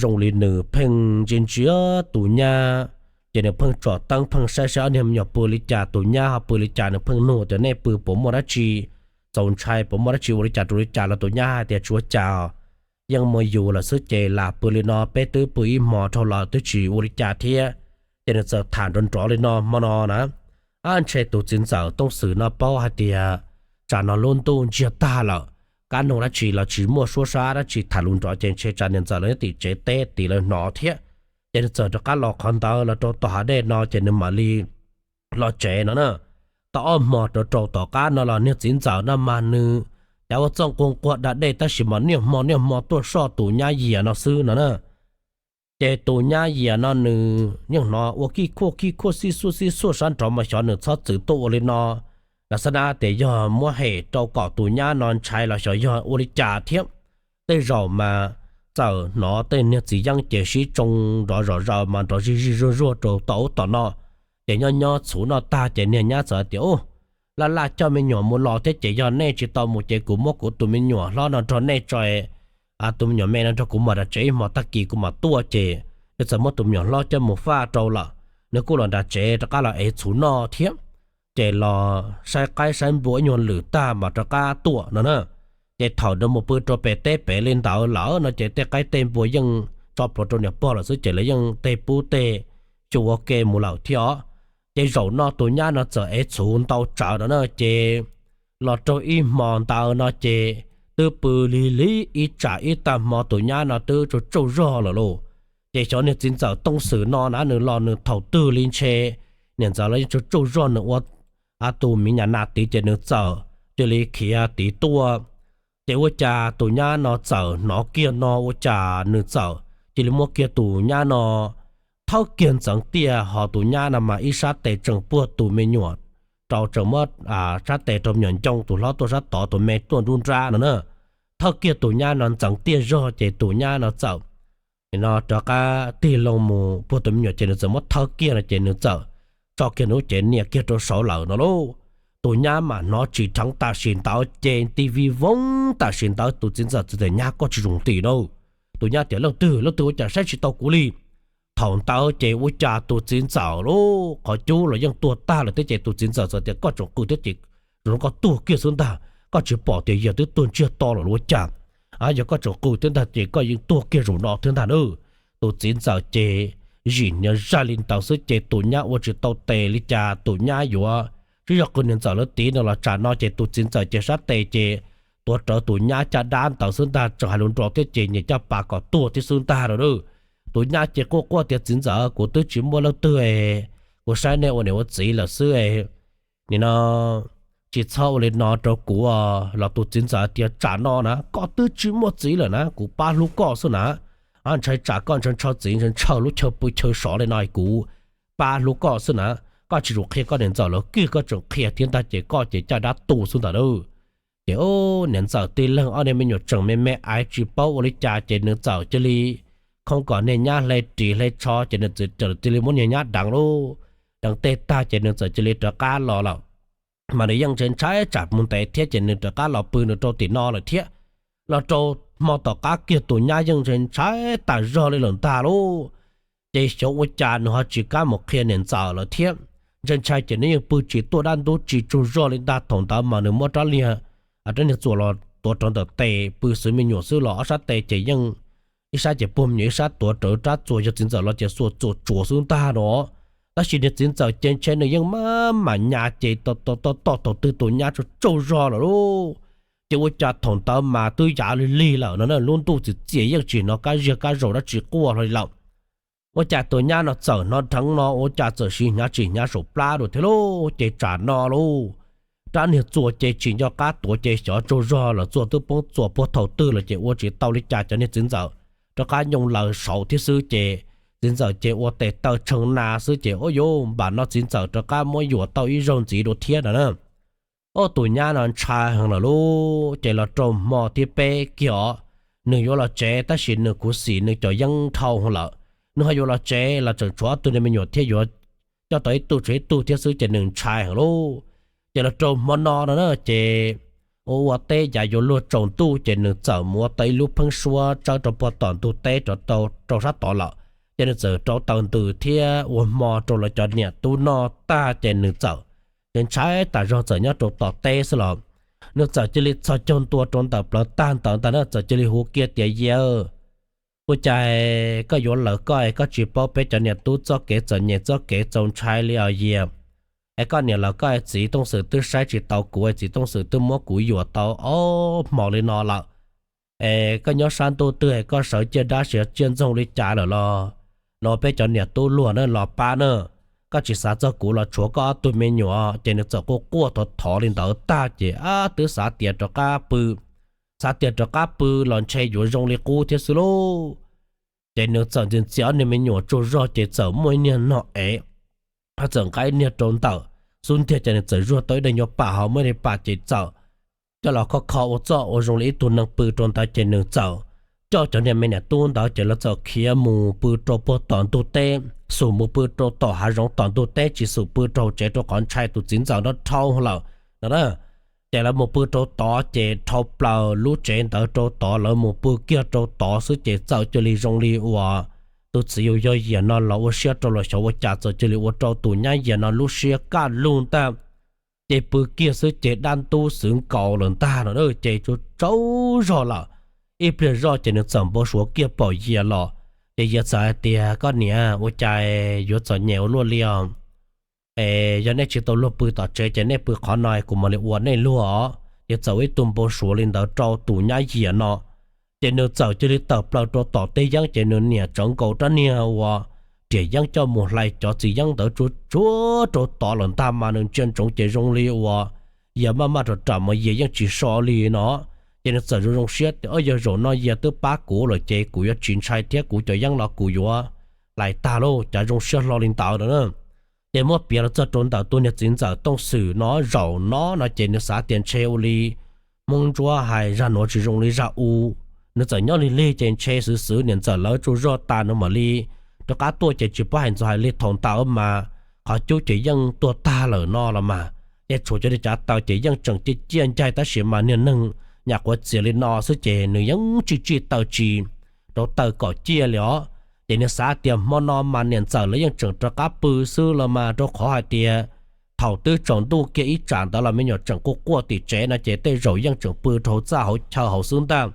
zoo li nws pheej ntsia ntsia tus nyab, ces nws pheej tsom teeb pheej saib saib ob niag me nyuam pw li cas, tus nyab ho pw li cas, nws pheej nug tias, Nej pw puas muaj dab tsi txaus ntshai, puas muaj dab tsi ua li cas rau li cas los tus nyab hais tias, Tsis ua cas, yeej muaj yus lawm xwb ces lam pw li no, peb twb pw ib hmo dhau los twb tsis ua li cas thiab. Ces nws txawm tham nrov nrov li no hmo no na. Ab, ntshe tus txiv ntxawm Tooj Xwm no paub hais tias tsam no lub ntuj ntsiag tag lawm, kab noog dab tsi los tsis muaj suab sab dab tsi tham lus nrov ces ntshe tsam niam ntxawm lawv nyob tim tsev teb tim lawv hnov thiab. Ces nws txawm rov qab los qhov ntawd los rau tom hav dej no ces nws mam li los tsev no na. Tau ob hmo rau rau tom qab no los niag txiv ntxawm no mas nws cas ua txooj quag quag da dej tab sis mas niaj hmo niaj hmo tuaj soj tus nyab Yias no xwb no na. Ces tus nyab Yias no nws yeej hnov ua kij khuaj kij khuaj xij xuaj xij xuaj sab nraud mas xyov nws txhob txwm tuaj ua li no. Los xav na tias yog muab hem rau kom tus nyab no ntshai los xyov yog ua li cas thiab. Tej zaum mas txawm hnov tej niag txiv yeeb ces sib tsoo nrov zom zaws mas nrov zij zij zuag zuag rau tom ub tom no. Ces nyob nyob txhuv noj tag ces niag nyab txawm tias, Ub, laj laj coj me nyuam mus los thiab ces yog nej tsis tau mus ces kuv muab kuv tus me nyuam hlob no nrog nej tso, tus me nyuam me no nrog kuv mus da tsev ib hmo tag kis kuv mam tuaj. Ces nws txawm muab tus me nyuam hlob coj mus faj rau lawm, nws kuj los nram tsev rov qab los ev txhuv noj thiab. Ces los saib qaib saib npua ib nyuag lwm tag mas rov qab tuaj no na. Ces thaum nws mus pw rau pem teb pem li ntawd lawm no ces tej qaib tej npua yeej tso plhuav rau niam pog lawm xwb ces lawv yeej tej pub tej xyu ua ke mus lawm thiab os. Ces zaum no tus nyab no txawm ev txhuv ntau tsawv no na ces los rau ib hmo ntawd no ces twb pw lig lig ib tsam ib tag hmo tus nyab no twb tsaug tsaug zog lawm lauj. Ces xyov niag txiv ntxawm Tooj Xwm no na nws los nws thaum twg li ntshe niam ntxawm los yeej tsaug tsaug zog nws ua tus miv nyam nas tid ces nws txawm cia li khiav tid tuaj. Ces ua cas tus nyab no txawm hnov kiag no ua cas nws txawm cia li muab kiag tus nyab no thawb kiag ntxeev tiaj ho tus nyab no mas ib sab tes tseem puag tus me nyuam rau, tseem muab sab tes rau me nyuam ncoo, tus hlob tuaj sab tod tus me tuaj nruab nrab no na. Thawb kiag tus nyab no ntxeev tiaj zog ces tus nyab no txawm no rov qab tig loo mus puag tus me nyuam ces nws txawm muab thawb kiag no ces nws txawm tso kiag nws lub cev nias kiag rau saud lawm no lauj. Tus nyab mas hnov tsis dheev tam sim ntawd ces nti vij voog tam sim ntawd tus txiv ntxawm txawm tias, Nyab, koj tsis txhob nti na. Tus nyab tias, Leej twg, leej twg ua cas saib tsis tau kuv li? Thaum ntawd ces ua cas tus txiv ntxawm lub qhov cub los yeej tuag tag lawm thiab ces tus txiv ntxawm txawm tias, Koj tsoom qw thiab ces zaum no koj tuag kiag xwb ntag. Koj tsis pom tias yawg twb tuag ntsiag to lawm los ua cas? Yog koj tsoom qw thiab ntag ces koj yeej tuag kiag zaum no thiab ntag na. Tus txiv ntxawm ces zim niag zaj li ntawd xwb ces tus nyab ua tsis tau tes li cas, tus nyab yuav sib zog qw niam ntxawm lawv tid no los tsam no ces tus txiv ntxawm ces sab tes ces tuav rawv tus nyab caj dab ntawd xwb ntag, tseem hais lus nrov thiab ces nyias caj pas kom tuag thiab xwb ntag lauj. Tus nyab ces quaj quaj tias, Txiv ntxawm, kuv twb tsis muaj leej twg, kuv saib nej ua niam ua txiv lawm xwb, nim no tsis txhob ua li no rau kuv. Los tus txiv ntxawm tias, Tsam no na koj twb tsis muaj txiv lawm na, kuv pab hlub koj xwb na. Ntshai tsam koj ntshaw ntshaw txiv ntshaw ntshaw lub chaw pw chaw sov li no, kuv pab hlub koj xwb na. Koj tsis txhob qhia koj niam ntxawm lawv kiag, koj tseem qhia thiab ntag ces koj ces caj dab tu xwb ntag lauj. Ces niam ntxawm tij leeg ob niag me nyuam tseem me me aiv tsis paub ua li cas ces nws txawm cia li khoob kom niag nyab hle ris hle tsho ces nws txawm cia li muab niag nyab deev lauj. Deev tej tag ces nws txawm cia li rov qab los lawm. Mas nws yeej ntshai ntshai tsam mus ntev thiab ces nws rov qab los pw nws rau tim no lawm thiab. Los rau hmo tom qab kiag tus nyab yeej ntshai ntshai tas zog li lawm ntag lauj. Ces xyov ua cas nws ho tsis kam mus qhia niam ntxawm lawm thiab. Ntshai ntshai ces nws yeej pw tsis tuaj dab ntub tsis tsaug zog li ntag. Thaum ntawd mas nws muab rab liag, rab niag txuas los tuav rau ntawm tes pw xwv me nyuam xwb los ob sab tes ces yeej ib sab ces puag me nyuam ib sab tuav rawv rab txuas, yog txiv ntxawm los ces xuas txuas tsuas xwb ntag no. Tab sis niag txiv ntxawm ces ntshe nws yeej maj mam nyas ces tom tom tom thaum twg tus nyab tsaug tsaug zog lawm lauj. Ces ua cas thaum ntawd mas twb yav lig lig lawm no na, lub ntuj txias txias yeej tsis hnov kab ziag kab zaus dab tsi quaj hlo li lawm. Ua cas tus nyab no txawm hnov dheev no ua cas txawm siv hnyav tsis hnyav saum plab dua thiab lauj. Ces tsam no lauj, rab niag txuas ces tsis nco qab tuav ces xyov tsaug zog lawm, txuas twb poob txuas puag thaum twg lawm ces ua tsis tau li cas, cov niag txiv ntxawm rov qab nyooj laws saud thiab xwb ces txiv ntxawm ces ua tes taw tshee na xwb ces ua yuav npam no txiv ntxawm rov qab muab yuam tau ib zaug ntxiv dua thiab no na. Ob tus nyab no ntshai heev lawm lauj, ces los rau hmo thib peb kiag os, nws yuav los tsev tab sis nws khuv xim nws cov yeeb dhau lawm. Nws ho yuav los tsev los tseem tshuav ob tug niag me nyuam thiab, yuav coj tau ib tug tshuav ib tug thiab xwb ces nws ntshai heev lauj. Ces los rau hmo no no na ces ua ua teb yav yuav luag tsaus ntuj ces nws txawm mus ua tau ib lub pheeb suab tsawb rau puag tom ntug teb rau sab tod lawm. Ces nws txawm rauv taws ntws thiab ua hmo rau lawv cov niam tub noj tag ces nws txawm ces ntshai tas zog txawm nyob rau tom teb xwb los nws txawm cia li txhos caug ntua rau ntawm plawv tag ntawd ntag na, txawm cia li hu kiag tias, Yia, ua cas koj yuav lawv koj es koj tsis paub peb cov niam tub txoj kev txom nyem txoj kev txaus ntshai li os Yia? Es koj niam lawv koj es txiv Tooj Xwm twb saib tsis tau kuv es txiv Tooj Xwm twb muab kuv yuam tau ob hmo li no lawm. Es koj nyob sab ntuj twg es koj sawv ciaj dab siav ciaj ntxoog li cas lawm los, los peb cov niam tub luag na los pab na, koj tsis xav txog kuv los tshuav koj ob tug me nyuam. Ces nws txawm quaj quaj thov thov li ntawd tag ces ab twb xav tias rov qab pw, xav tias rov qab pw los ntshe yuav zoo li qub thiab xwb lauj. Ces nws txawm ntxias ntxias ob niag me nyuam tsaug zog ces txawm muaj ib niag nog ev, txawm nqa ib niag rau ntawm xub ntiag ces nws txawm zuag tau ib daim nyuag pam ho muaj ib daim pam ces txawm coj los kho kho ua txuj ua zoo li ib tug neeg pw rau ntawd ces nws txawm coj cov niag me niam tub ntawd ces lawv txawm khiav mus pw rau puag tom ntug teb, xum mus pw rau tom hav zoov tom ntug teb tsis xum pw rau tsev rau qhov ntshai tus txiv ntxawm nrov dhau lawm no na. Ces lawv mus pw rau tod ces dhau plaws lub tsev ntawd rau tod lawv mus pw kiag rau tod xwb ces txawm cia li zoo li uas tus txiv yus yog Yias no los ua siab rau los xyov ua cas txawm cia li ua rau tus nyab Yias no lub siab kaj lug ntag. Ces pw kiag xwb ces dab ntub xwv nkaus lawm ntag no ces tsaug tsaug zog lawm. Ib pliag zoj ces nws txawm npau suav kiag pom Yias los, ces Yias txawm hais tias, Koj niam, ua cas yuav txom nyem ua luaj li os? Es yog nej tsis tau luag pw tom tsev ces nej pw qhov no kuv mam li ua nej luag os. Ces txawm ua ib tug npau suav li ntawd rau tus nyab Yias no. Ces nws txawm cia li tawm plaws rau tom teb yeeb ces nws niam tsawv nkaus rab niag uas riam yeeb coj mus hlais cov txiv yeeb ntawd tsuag tsuag rau tod lawm ntag mas nws ntsia ntsoov ces zoo li uas Yias maj maj ram ram mas Yias yeej tsis so li no. Ces nws txawm zoo zoo siab tias, Yog zaum no Yias twb pab kuv lawm ces kuv yuav tsis ntshai thiab, kuv cov yeeb los kuv yuav hlais tag lauj, cas zoo siab hlo li ntawd no na. Ces muab piav los txog rau ntawm tus niag txiv ntxawm Tooj Xwm no zaum no no ces nws xav tias ntshe ua li Hmoob Ntsuab hais zaj nuav tsis zoo li zaj u. Nws txawm nyob lig lig ces ntshe xwv xwv niam ntxawm lawv tsaug zog tas nws mam li rov qab tuaj ces tsis paub hais ntxov hais li thaum ntawd mas qhov cub ces yeej tuag tag lawm no los mas. Ces tshuav cov niag cav taws ces yeej tseem ciaj ciaj ncaig tab sis mas niag neeg nyam quav txias li no xwb ces nws yeej tsij tsij taw tsis rau taw kom ciaj li os. Ces nws xav tias hmo no mas niam ntxawm lawv yeej tseem rov qab pw xwb los mas rau qhov hais tias thaum twb tsaus ntuj kiag ib tsam ntawd los me nyuam tseem quaj quaj tim tsev no ces tej zaum yeej tseem pw rau hauv txaj hauv chaw hauv xwb ntag.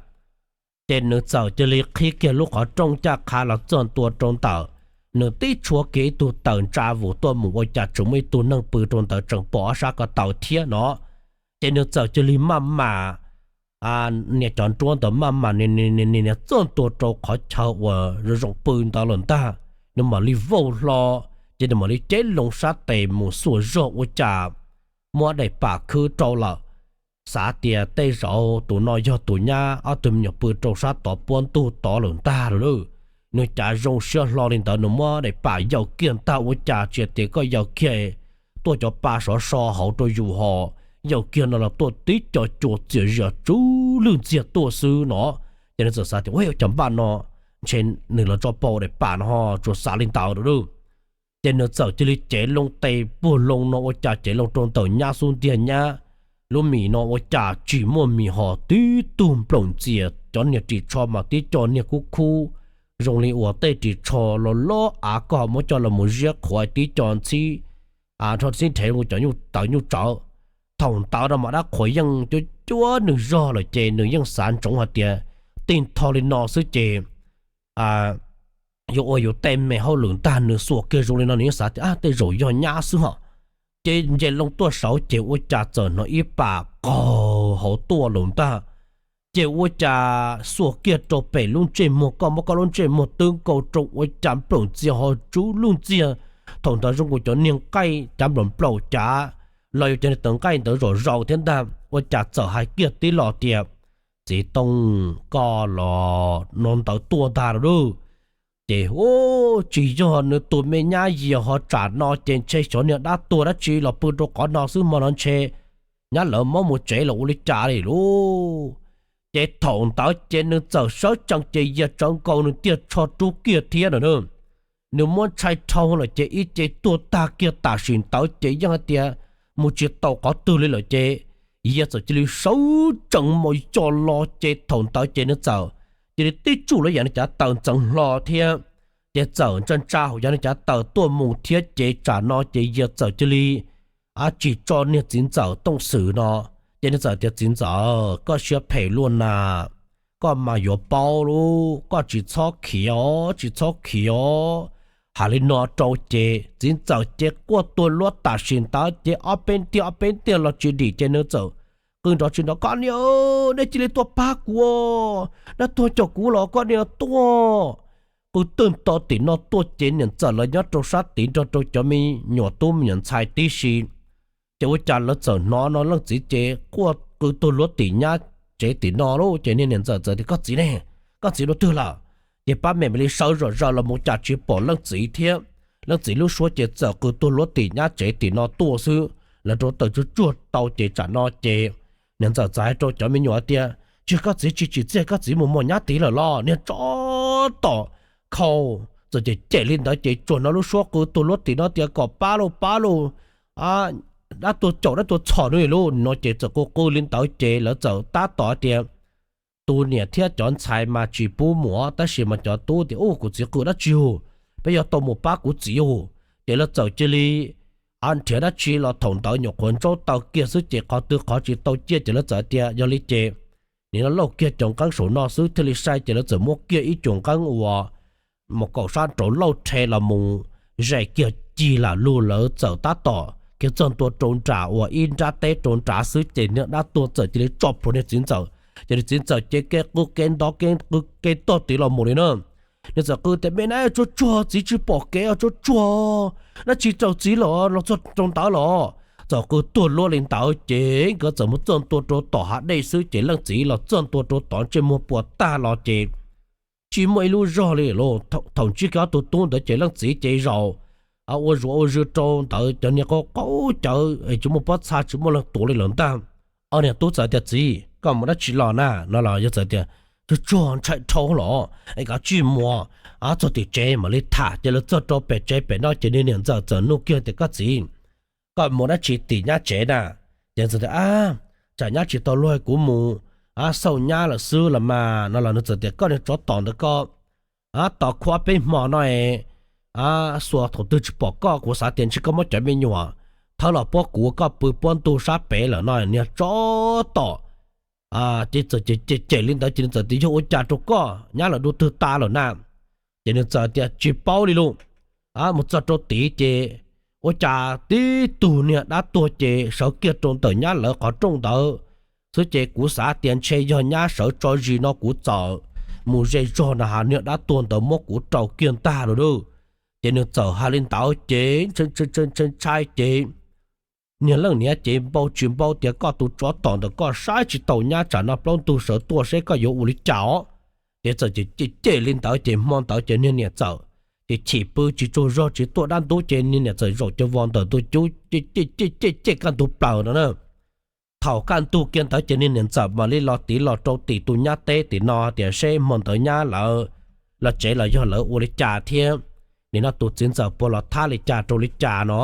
Ces nws txawm cia li qhib kiag lub qhov rooj ncaj qha los txog ntua rau ntawm, nws tib tshuab kiag ib tug taws ntsa vus tuaj mus ua cas tseem muaj ib tug neeg pw rau ntawd tseem pom ob sab ko taw thiab no. Ces nws txawm cia li maj mam nias cov nruab ntawd maj mam nias nias txog ntua rau qhov chaw uas zoo zoo pw ntawd lawm ntag. Nws mam li vauj hlo, ces nws mam li cev loo sab tes mus xuas zog ua cas muab daim pam khwb rau lawm. Xav tias tej zaum tus no yog tus nyab ob tug me nyuam pw rau sab tod puab ntug tod lawm ntag lauj. Nws cav zoo siab hlo li ntawd nws muab daim pam yaws kiag ntag ua cas tsis hais tias koj yaws kiag tuaj cov pa sov so hauv rau yus ho, yaws kiag no los tuaj tib co cua txias zias tsw lwj ntxiag tuaj xwb no. Ces nws txawm xav tias ua cas npaj no ntshe nws los tso pau daim pam no ho tsuas xav li ntawd lauj. Ces nws txawm cia li cev loo tes puag loo no ua cas cev loo rau ntawm nyab xub ntiag nyab lub mis no ua cas tsis muaj mis ho tib tug nploom ntxias cov niag ris tsho mas tib co niag kub khub zoo li uas tej ris tsho los loj av koj muab coj los mus ziab qhuav tib co ntxhib, rho txhib nrhev cov nyuj tawv nyuj tsawv. Thaum ntawd no mas dab qhuas yeej cuab cuab nws zog lawm ces nws yeej xav ntsoov hais tias tij nthos li no xwb ces yuav ua yus tej me hauj lwm ntag. Nws xuas kiag zoo li no nws yeej xav tias tej zaum yog nyab xwb hos. Ces nce loo tuaj saud ces ua cas txawm hnov ib pas qaug hauv tuaj lawm ntag. Ces ua cas xuas kiag rau pem lub ntsej muag, koj muab koj lub ntsej muag twb nkaus rau ua cas nplaum ntxiag ho tsub lub ntxiag. Thaum ntawd zoo nkaus cov niag nqaij cav nplaum nplaum cav los yog cov niag tawv nqaij ntawd zom zaws thiab ntag. Ua cas txawm hais kiag tib lo tias, Txiv Tooj, koj los no ntawd tuaj ntag lauj. Ces ub, tsis yog nws tus me nyab Yias ho tsam no ces ntshe xyov niag dab tuag dab tsi los pw rau qhov no xwb hmo no ntshe nyab lawv muab mus tsev los ua li cas li lauj. Ces thaum ntawd ces nws txawm sawv tsees ces Yias tsawv nkaus nws tiag tsho rub kiag thiab no. Nws muab ntshai dhau lawm ces ib ce tuag tag kiag tam sim ntawd ces yeej hais tias mus tsis tau qhov twg li lawm ces Yias txawm cia li sawv tsees mus yos los ces thaum ntawd ces nws txawm cia li tib tsuj lawv yam nws cov taws ntxeev hlo thiab. Ces txawm ntsa ntsa hauv yam nws cov taws tuaj mus thiab ces tsam no ces Yias txawm cia li tsis tso niag txiv ntxawm Tooj Xwm no. Ces nws txawm tias, Txiv ntxawm, koj siab phem luaj na, koj mas yuav paub lub, koj tsis txhob khiav os, tsis txhob khiav os. Hais li no rau ces txiv ntxawm ces quaj tuag luab tam sim ntawd ces ob peb tiag ob peb tiag los tsis dim ces nws txawm qw nrov tsis nrov, Koj niam, nej cia li tuaj pab kuv, dab tuag caum kuv los koj niam tuaj. Qw tuag nto tim no tuaj ces niam ntxawm lawv nyob rau sab tid nrog rau cov me nyuam tub me nyuam ntxhais tib si. Ces ua cas lawv txawm hnov no leej txiv ces quaj qw tuag luab tim nyab tsev tim no lauj. Ces niag niam ntxawm txawm tias, Koj txiv ne, koj txiv dua twg lawm? Ces pab me mam li sawv zom zaws los mus cas tsis pom leej txiv thiab. Leej txiv lub suab ces txawm qw tuag luab tim nyab tsev tim no tuaj xwb, lawv rauv taws tsuag tsuag tau ces tsam no ces niam ntxawm txawm hais rau cov me nyuam tias, Tsis, koj txiv tsis tsim txiaj, koj txiv mus mos nyab tid lawm los? Niag tsov tom khau txawm cem cem li ntawd ces tsuas hnov lub suab qw tuag luab tim no tias, Kom pab lauj, pab lauj, dab tuag caum dab tuag txhom no lauj. No ces txawm qw qw li ntawd ces lawv txawm tab tom tias, Tus niam thiab cov ntxhais mas tsis pub mus, tab sis mas cov tub tias, Ub, kuv txiv qw dab tsi ub, peb yuav tau mus pab kuv txiv ub. Ces lawv txawm cia li nrhiav dab tsi los thaum ntawd nyuam qhuav ntsaub taw kiag xwb ces qhov twg qhov tsis tau ciaj ces lawv txawm tias, Yog li ces nim no lauj kiag cov nqeeb saum no xwb thiaj li sai. Ces lawv txawm muab kiag ib cuag nqeeb uas mus kaum sab nraud lauj rhe los mus zais kiag cig lam lug, lawv txawm tab tom khiav txog ntua rau nram uas ib nrab teb rau nrad xwb ces niag dab tuag txawm cia li tso plhuav niag txiv ntxawm. Ces niag txiv ntxawm ces kev qw kev ntov kev qw kev tog tid los mus li na. Nws txawm qw tias, Me na, tsuag tsuag, txiv tsis pom kev os, tsuag tsuag, dab tsi raug txiv los los txog rau ntawd los? Txawm qw tuag luab li ntawd ces nkawd txawm mus txog ntua rau tom hav dej xwb ces leej txiv los txog ntua rau tom ntsej muag puas tag los ces tsis muaj ib lub zog li lauj. Thaum ntsib kiag ob tug tub ntawd ces leej txiv ces zaum ua zuav ua zwg rau ntawd cov niag qau qaub cawv es tsis muaj pob txha tsis muaj leej tuav li lawm ntag. Ob niag tub txawm tias, Txiv, koj mus dab tsi los na? No los yawg txawm tias, Tsuag tsuag, ntshai dhau los es kav tsij mus, txog tim tsev mam li tham. Ces lawv txog rau pem tsev pem no ces niag niam ntxawm txawm nug kiag tias, Koj txiv, koj mus dab tsi tim nyab tsev na? Ces txawm tias, Tsam nyab tsis tau luag kuv mus xauj nyab lawm xwb los mas. No los nws txawm tias, Koj niag tsov tom ntawd koj, tos kuv ob peb hmo no es xuas thaum twg tsis pom koj, kuv xav tias ntshe koj muab cov me nyuam thawb los puab kuv, koj pw puab ntug sab pem lawm no, niag tsov tom. Ces txawm cem cem li ntawd ces nws txawm tias, Yog ua cas rau koj, nyab lawv dua twg tas lawm na? Ces nws txawm tias, Tsis paub li lauj. Mus txog rau tid ces ua cas tib tug niag dab tuag ces sawv kiag rau ntawm nyab lawv qhov rooj ntawd xwb ces kuv xav tias ntshe yog nyab sawv tso zis no kuv txawm mus ze zog na has niag dab tuag ntawd muab kuv rau kiag ntag lauj. Ces nws txawm hais li ntawd ces ntshai ntshai ces niag leej niam ces npau tsis npau tias, Koj tus tsov tom ntawm koj, saib tsis taus nyab, tsam no plaub ntug sawv tuaj seb koj yuav ua li cas os. Ces txawm cem cem li ntawd ces hmo ntawd ces niag niam txawm ces chim pw tsis tsaug zog tsis tuaj dab ntub ces niag niam txawm zaum cov vos ntawm ntug cub cem cem cem kaj ntug plaws no na. Thaum kaj ntug kiag ntawd ces niag niam txawm mam li los tiv los rau tim tus nyab teb tim no tias seb hmo ntawd nyab lawv los tsev los yog lawv ua li cas thiab, nim no tus txiv ntxawm puas los thab li cas rau li cas no.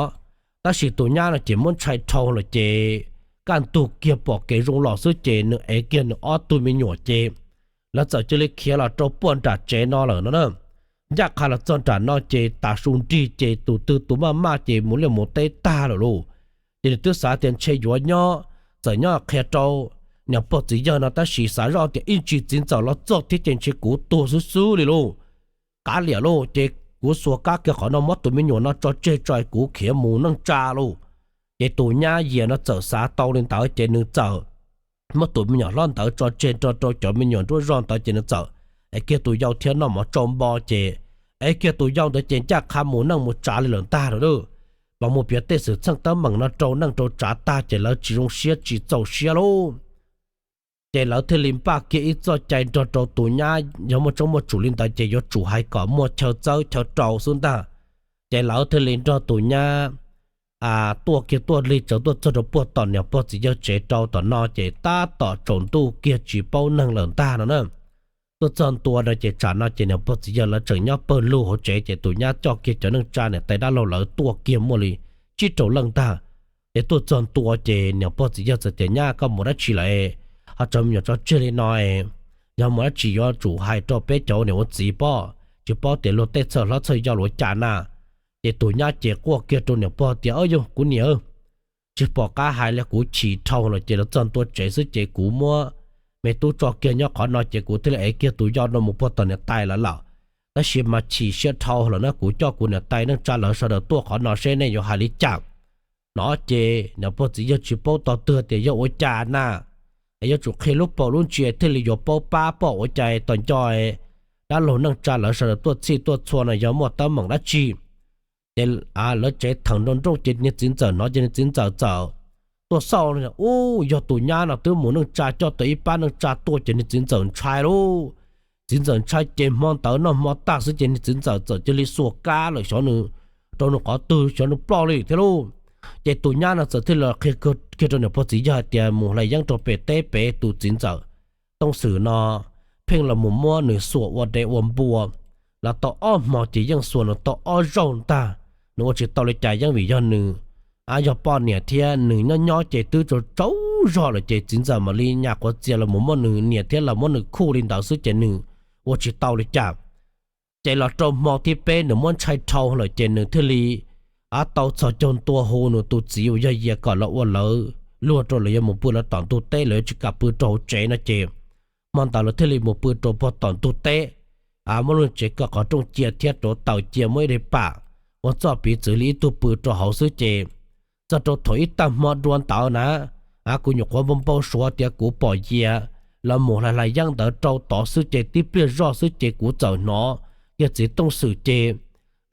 Tab sis tus nyab no ces muab ntshai dhau lawm ces kaj ntug kiag pom kev zoo los xwb ces nws ev kiag nws ob tug me nyuam ces lawv txawm cia li khiav los rau puag nram tsev no lawm no na. Ncaj qha los txog nram no ces tas su nrig ces tus twg tus maj maj ces mus liaj mus teb tag lawm lauj. Ces nws twb xav tias ntshe yuav nyob txawm nyob qhia rau niam pog txiv yawg no tab sis xav zoj tias ib ntsis txiv ntxawm los txog thiab ces ntshe kuv tuag xwb xwb li lauj. Kav liam lauj, ces kuv xuas kab kiag qhov no muab tus me nyuam no tso tseg tso kuv khiav mus neej tsa lauj. Ces tus nyab Yias no txawm xav tau li ntawd ces nws txawm muab tus me nyuam hlob ntawd tso tseg rau rau cov me nyuam nruab zog ntawd ces nws txawm ev kiag tus yau thiab noj mov tsau npo ces ev kiag tus yau ntawd ces ncaj qha mus neej mus tsav li lawm ntag lauj. Los mus piav tej xwm txheej teeb meem no rau neej rau tsav tag ces lawv tsis zoo siab tsis txaus siab lauj. Ces lawv thiaj li npaj kiag ib txoj cai nrog rau tus nyab, yog muaj tseeb muaj tsum li ntawd ces yuav tsum hais kom muaj chaw txawb chaw rau xwb ntag. Ces lawv thiaj li nrog tus nyab tuaj kiag tuaj li tsaws tuaj txog rau puag tom niam pog txiv yawg tsev rau tom no ces tab tom tsaus ntuj kiag tsis paub neeg lawm ntag no na. Tuaj txog ntua no ces tsam no ces niam pog txiv yawg lawv tseem nyob pawg lug hauv tsev ces tus nyab coj kiag cov neej tsa niam tais dab laug lawv tuaj kiag muaj li tsib rau leej ntag. Ces tuaj txog ntua ces niam pog txiv yawg txawm tias nyab koj mus dab tsi lawm, ho tso me nyuam tso tseg li no, yog mus dab tsi yuav tsum hais rau peb cov niam ua txiv pob, tsis paub tias luag tej txhawj hlob txhawj yau luav cas na. Ces tus nyab ces quaj kiag rau niam pog tias yog kuv niam, tsis pom qab hais li kuv chim dhau lawm ces lawv txog ntua tsev xwb ces kuv muab me tub tso kiag nyob qhov no ces kuv thiaj li ev kiag tus yau no mus puag tom niam tais lawv lawm. Tab sis mas chim siab dhau lawm na kuv coj kuv niam tais neej tsa lawv sawv daws tuaj qhov no seb nej yuav hais li cas no. Ces niam pog txiv yawg tsis paub tog twg tias yog ua cas na, es yuav tsum qhia lub paus lub ntsia thiaj li yuav paub pab pom ua cas tos nco dab laug neej tsa lawv sawv daws tuaj txhij tuaj txhua no yog muaj teeb meem dab tsi. Ces lawv tsev theem nroo nrooj ces niag txiv ntxawm hnov ces niag txiv ntxawm txawm tuaj xauj, ub, yog tus nyab no twb mus neej tsa coj tau ib pab neej tsa tuaj ces niag txiv ntxawm ntshai lauj. Txiv ntxawm ntshai ces hmo ntawd noj hmo tag xwb ces niag txiv ntxawm txawm cia li xuas kab lawm xyov nws rau nws qhov twg xyov nws ploj li thiab lauj. Ces tus nyab no txawm thiaj li qhia kiag rau niam pog txiv yawg hais tias mus hlais yeeb rau pem teb pem tus txiv ntxawm Tooj Xwm no pheej los mus muab nws xuas ua dev ua npua los tau ob hmo ces yeej xuas nws tau ob zaug ntag, nws ua tsis tau li cas yeej vim yog nws, a, yog poj niam thiab nws nyob nyob ces twb tsaug tsaug zog lawm ces txiv ntxawm mam li nyas quav txias los mus muab nws niam thiab los muab nws khuj li ntawd xwb ces nws ua tsis tau li cas. Ces los rau hmo thib peb nws muab ntshai dhau lawm ces nws thiaj li, a, tau txhos caug ntua hu nws tus txiv uas yog Yias kom los ua lawv luag rau lawv yuav mus pw lawv tom ntug teb, lawv yuav tsis kam pw rau hauv tsev no ces hmo ntawd lawv thiaj li mus pw rau puag tom ntug teb, a, muab lub tsev kaw qhov rooj cia thiab rauv taws cia muaj ib daim pam ua txoj piv txwv li ib tug pw rau hauv xwb ces txog rau thaum ib tag hmo dua ntawd na, a, kuv nyuam qhuav npau npau suav tias kuv pom Yias los mus hlais hlais yeeb ntawd rau tod xwb ces tib pliag zoj xwb ces kuv txawm hnov kiag txiv Tooj Xwm ces,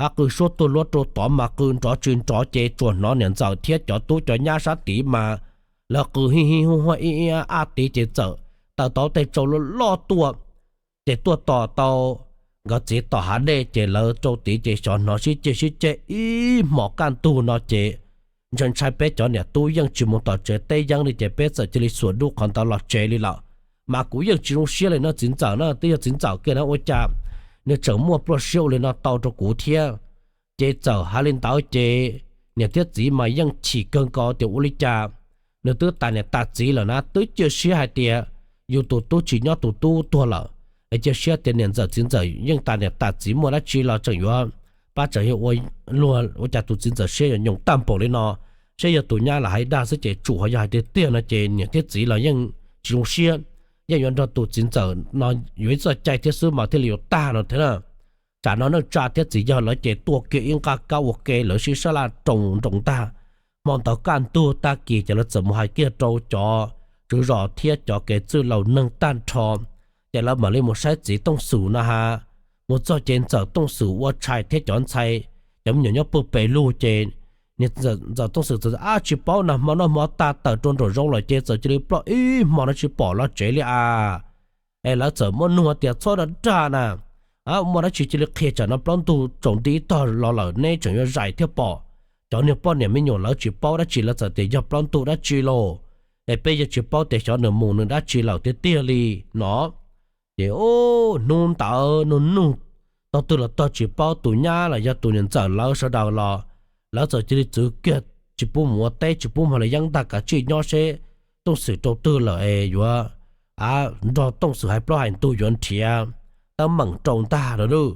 a, qw suab tuaj luab rau tod mas qw nrov tsis nrov ces tsuas hnov niam ntxawm thiab cov tub cov nyab sab tid mas lawv qw hij hij huaj huaj ib ib ab ab tid ces txawm taws tau tej tsau loj loj tuaj, ces tuaj tos tau nkawd txiv tom hav dej ces lawv rau tid ces xyov hnov sib ceg sib ceg ib hmos kaj ntug no ces ntshai ntshai peb cov niam tub yeej tsis mus tom tsev teb yeeb li ces peb txawm cia li xuas dub qhov ntawd los tsev li lawm. Mas kuv yeej tsis zoo siab li no txiv ntxawm na, twb yog txiv ntxawm kiag na ua cas nws tseem muaj pluaj siab ua li no tau rau kuv thiab. Ces txawm hais li ntawd ces niam thiab txiv mas yeej chim kawg nkaus tias ua li cas nws twb tas niam tas txiv lawm na, twb cia siab hais tias yus tus tub tsis nyob tus tub tuag lawm, es cia siab tias niam ntxawm txiv ntxawm yeej tas niam tas txiv muaj dab tsi los tseem yuav pab tseem yuav ua luag ua cas tus txiv ntxawm siab yuav nyoos tag npaum li no. Saib yog tus nyab los hais dag xwb ces tsum ho yog hais tiag tiag no ces niam thiab txiv los yeej tsis zoo siab, yeej yuav nrog tus txiv ntxawm no yuav ib txoj cai thiab xwb mas thiaj li yuav tag no thiab na. Tsam no neej tsa thiab txiv yawg lawv ces tuaj kiag ib nqaj kab ua ke lawv sib sab laj roos nroos ntag. Hmo ntawd kaj ntug tag kis ces lawv txawm mus hais kiag rau cov tswv zos thiab cov kev txwj laus neeg tag nrho, ces lawv mam li mus saib txiv Tooj Xwm no ha. Mus txog ces ntxawm Tooj Xwm ua tshais thiab cov ntxhais, cov me nyuam nyob puag pem lug ces niam ntxawm Tooj Xwm txawm ab tsis paub na, hmo noj hmo tag tawm rau nraum zoov lawm ces txawm cia li ploj ib hmo no tsis pom los tsev li a. Es lawv txawm muab nug tias txhob dag dag na, muaj dab tsi cia li qhia, tsam no plaub ntug tsaus nti tog los lawm neb tseem yuav zais thiab pom. Cov niag poj niam me nyuam lawv tsis paub dab tsi lawv txawm tias yog plaub ntug dab tsi lauj, es peb yeej tsis paub tias xyov nws mus nws dab tsi lawm tiag tiag li no. Ces hnub ntawd nug nug tog twg los tog tsis paub, tus nyab los yog tus niam ntxawm lawv sawv daws los lawv txawm cia li txwv kiag tsis pub mus ua teb tsis pub mus hlais yeeb ntag, kav tsij nyob seb Tooj Xwm rau twg lawm es yuav nrog Tooj Xwm hais plaub hais ntug yuav nrhiav teeb meem rau ntag lawm lauj.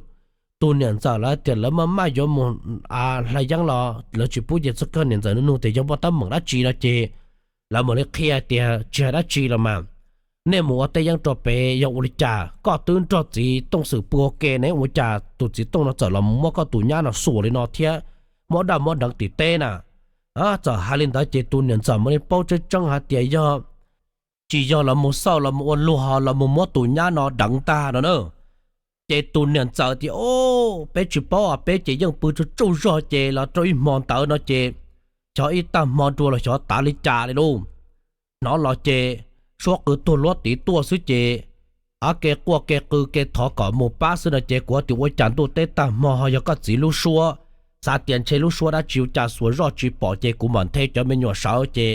Tus niam ntxawm lawv tias lawv maj maj yuav mus hlais yeeb los lawv tsis pub ces txog kawg niam ntxawm nug nug tias yog muaj teeb meem dab tsi no ces Lawv mam li qhia tias tsis hais dab tsi los mas, nej mus ua teb yeeb rau pem yog ua li cas koj twb nrog txiv Tooj Xwm pw ua ke ne, ua cas tus txiv Tooj no txawm los muab koj tus nyab no xuas li no thiab muab daj muab deev tim teb na? Txawm hais li ntawd ces tus niam ntxawm mam li paub tseeb tseeb hais tias yog tsis yog los mus xauj los mus ua luag los mus muab tus nyab no deev tag no na. Ces tus niam ntxawm tias, Au, peb tsis paub, peb ces yeej pw tsuj tsuj zog ces los rau ib hmo ntawd no ces xyov ib tag hmo dua los xyov tav li cas li lauj. Hnov los ces suab qw tuag luab tiv tuaj xwb ces, a, kev quaj kev qw kev thov kom mus pab xwb no ces kuv tias ua cas ntuj teb tag hmo ho yog koj txiv lub suab, xav tias ntshe lub suab dab tsi ua cas xuas zoj tsis pom ces kuv mam nthe cov me nyuam sawv ces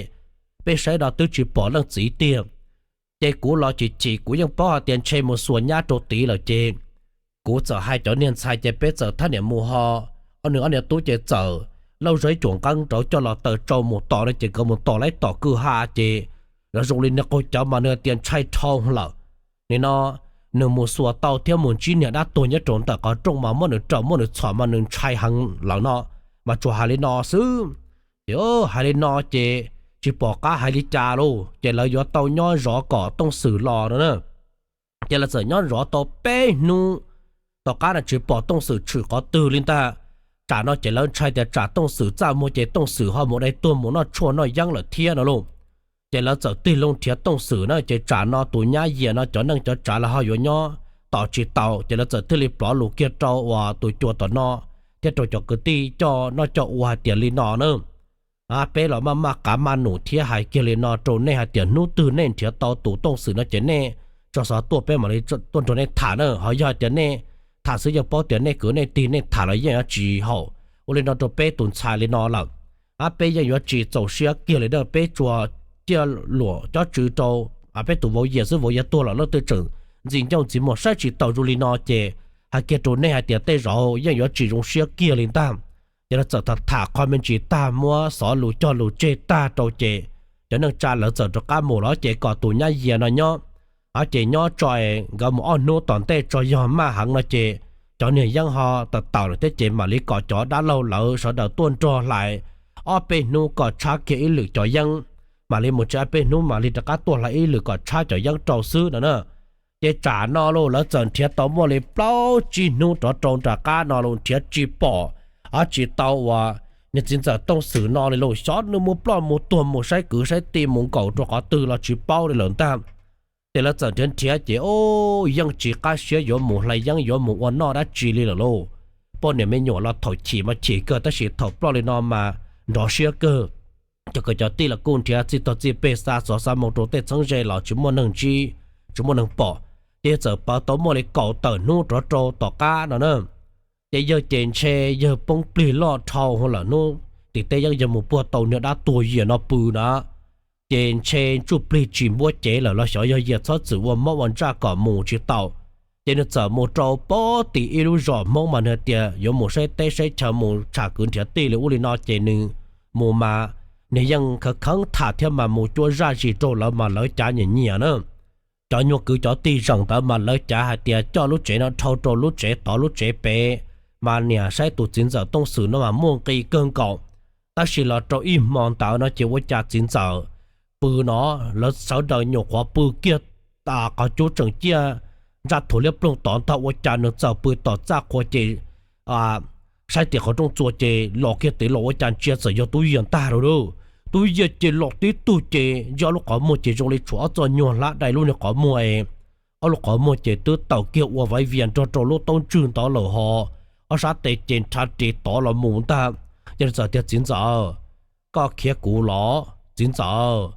peb saib no twb tsis pom leej txiv tiag. Ces kuv los chim chim kuv yeej paub hais tias ntshe mus xuas nyab rau tid lawm ces kuv txawm hais cov niag ntxhais ces peb txawm thab niam mus ho, ob nws ob niag tub ces txawm lauj zog ib cuam nqeeb rau coj los taws tsau mus tos no ces nkawd mus tos laib tom kwj ha ces los zoo li niag qaug cawv mas nws tias ntshai dhau lawm. Nim no nws mus xuas tau thiab mus ntsib niag dab tuag nyob rau ntawm qhov rooj mas muab nws raws muab nws txhom mas nws ntshai heev lawm no, mas tsuas hais li no xwb. Ces hais li no ces tsis pom qab hais li cas lauj ces lawv yuav tau nyob zov kom Tooj Xwm los no na. Ces lawv txawm nyob zov tau peb hnub, tom qab no tsis pom Tooj Xwm tshwm qhov twg li ntag. Tsam no ces lawv ntshai tias tsam Tooj Xwm txaj muag ces Tooj Xwm ho mus dai tuag mus noj tshuaj noj yeeb lawm thiab no lauj. Ces lawv txawm tig loo nrhiav Tooj Xwm na ces tsam no tus nyab Yias no cov neej cov tsav lawv ho yuav nyob tos tsis tau ces lawv txawm thiaj li plov lus kiag rau uas tus cua tom no thiab rau cov kwv tij coj noj coj ua hais tias li no na, peb los maj maj qav maj num thiab hais kiag li no rau nej hais tias hnub twg nej nrhiav tau tus Tooj Xwm no ces nej tso xov tuaj peb mam li tuaj nrog nej tham na. Ho yog hais tias nej tham xwb yeej paub tias nej kwv nej tij nej tham los yeej yuav tsis haum. Ua li no rau peb tus ntxhais li no lawm, a peb yeej yuav tsis txaus siab kiag li na, peb tsuas ciaj luam cob tswv rau peb tus vauv Yias xwb, vauv Yias tuag los leej twg tseem ntxim ncauj ntxiv muag saib tsis taus zoo li no ces hais kiag rau nej hais tias tej zaum yeej yuav tsis zoo siab kiag li ntag. Ces lawv txawm tham tham qho me ntsis tag muab xov lus cog lus tseg tag rau ces cov neej tsa lawv txawm rov qab mus lawm ces kom tus nyab Yias no nyob, ces nyob tso nkawd mus ob hnub tom ntej tso yog maj heev no ces cov niag yeeb ho tawm tawm lawm thiab ces mam li kom cov dab laug lawv sawv daws tuaj nrog hlais ob peb hnub kom tshab kiag ib lwm cov yeeb, mam li mus tsis ob peb hnub mam li rov qab tuaj hlais ib lwm kom tshab cov yeeb rau xwb no na. Ces tsam no los lawv txawm nrhiav tau muaj li plaub tsib hnub rov rau nram qab no los nrhiav tsis pom tsis tau uas niag txiv ntxawm Tooj Xwm no li los xyov nws mus ploj mus tuag mus saib kwv saib tij mus nkaum rau qhov twg los tsis paub li lawm ntag. Ces lawv txawm nrhiav nrhiav ces yeej tsis qab siab yuav mus hlais yeeb yuav mus ua noj dab tsi li lawm lauj. Poj niam me nyuam los thaum chim mas chim kawg tab sis thaum ploj li no mas nrov siab kawg. Cov kwv cov tij los kuj nrhiav txij tog txij peg xa xov xa moo rau tej txheeb ze los tsis muaj neeg ntsib, tsis muaj neeg pom. Ces yawg txawm pawv tau muaj li kaum tawm hnub rov rau tom qab no na. Ces yawg ces ntshe yawg poob plig loj dhau lawm, hnub tim tej yeej yawg mus puag tau niag dab tuag Yias no pw na. Ces ntshe ntsuj plig tsis npuab cev lawm los xyov yog Yias txhob txwm ua mob ua ntsaj kom mus tsis tau. Ces nws txawm mus rau pem tim ib lub zos Hmoob mas nws tias yuav mus saib teb saib chaw mus tsham kwv nrhiav tij li ub li no ces nws mus mas nws yeej kheev kheev tham thiab mas mus cuab zaj zis rau lawv mas lawv cav nyiam nyiam na. Cov nyuag kwv cov tij zeem ntawd mas lawv cav hais tias coj lub tsev no dhau rau lub tsev tod lub tsev pem, mas niam saib tus txiv ntxawm Tooj Xwm no mas muaj nqis kawg nkaus. Tab sis los rau ib hmo ntawd no ces ua cas txiv ntxawm pw no, lawv sawv daws nyuam qhuav pw kiag, qhov cub tseem ciaj ntsaj thuav liab ploog tod ntag ua cas nws txawm pw tom txaj qhua ces saib tim qhov rooj txuas ces los kiag tid los ua cas ntsia txawm yog Tub Yias ntag lauj. Tub Yias ces los tib tug ces ntsib ob lub qhov muag ces zoo li tshuav ob txoj nyuag hlab dai lub niag qhov muag es ob lub qhov muag ces twb tawm kiag ua vaiv vias nrog rau lub taub ntswg ntawd lawm ho ob sab tes ces nrhav ris tod los mus ntag. Ces nws txawm tias, Txiv ntxawm, koj khiav kuv los? Txiv ntxawm,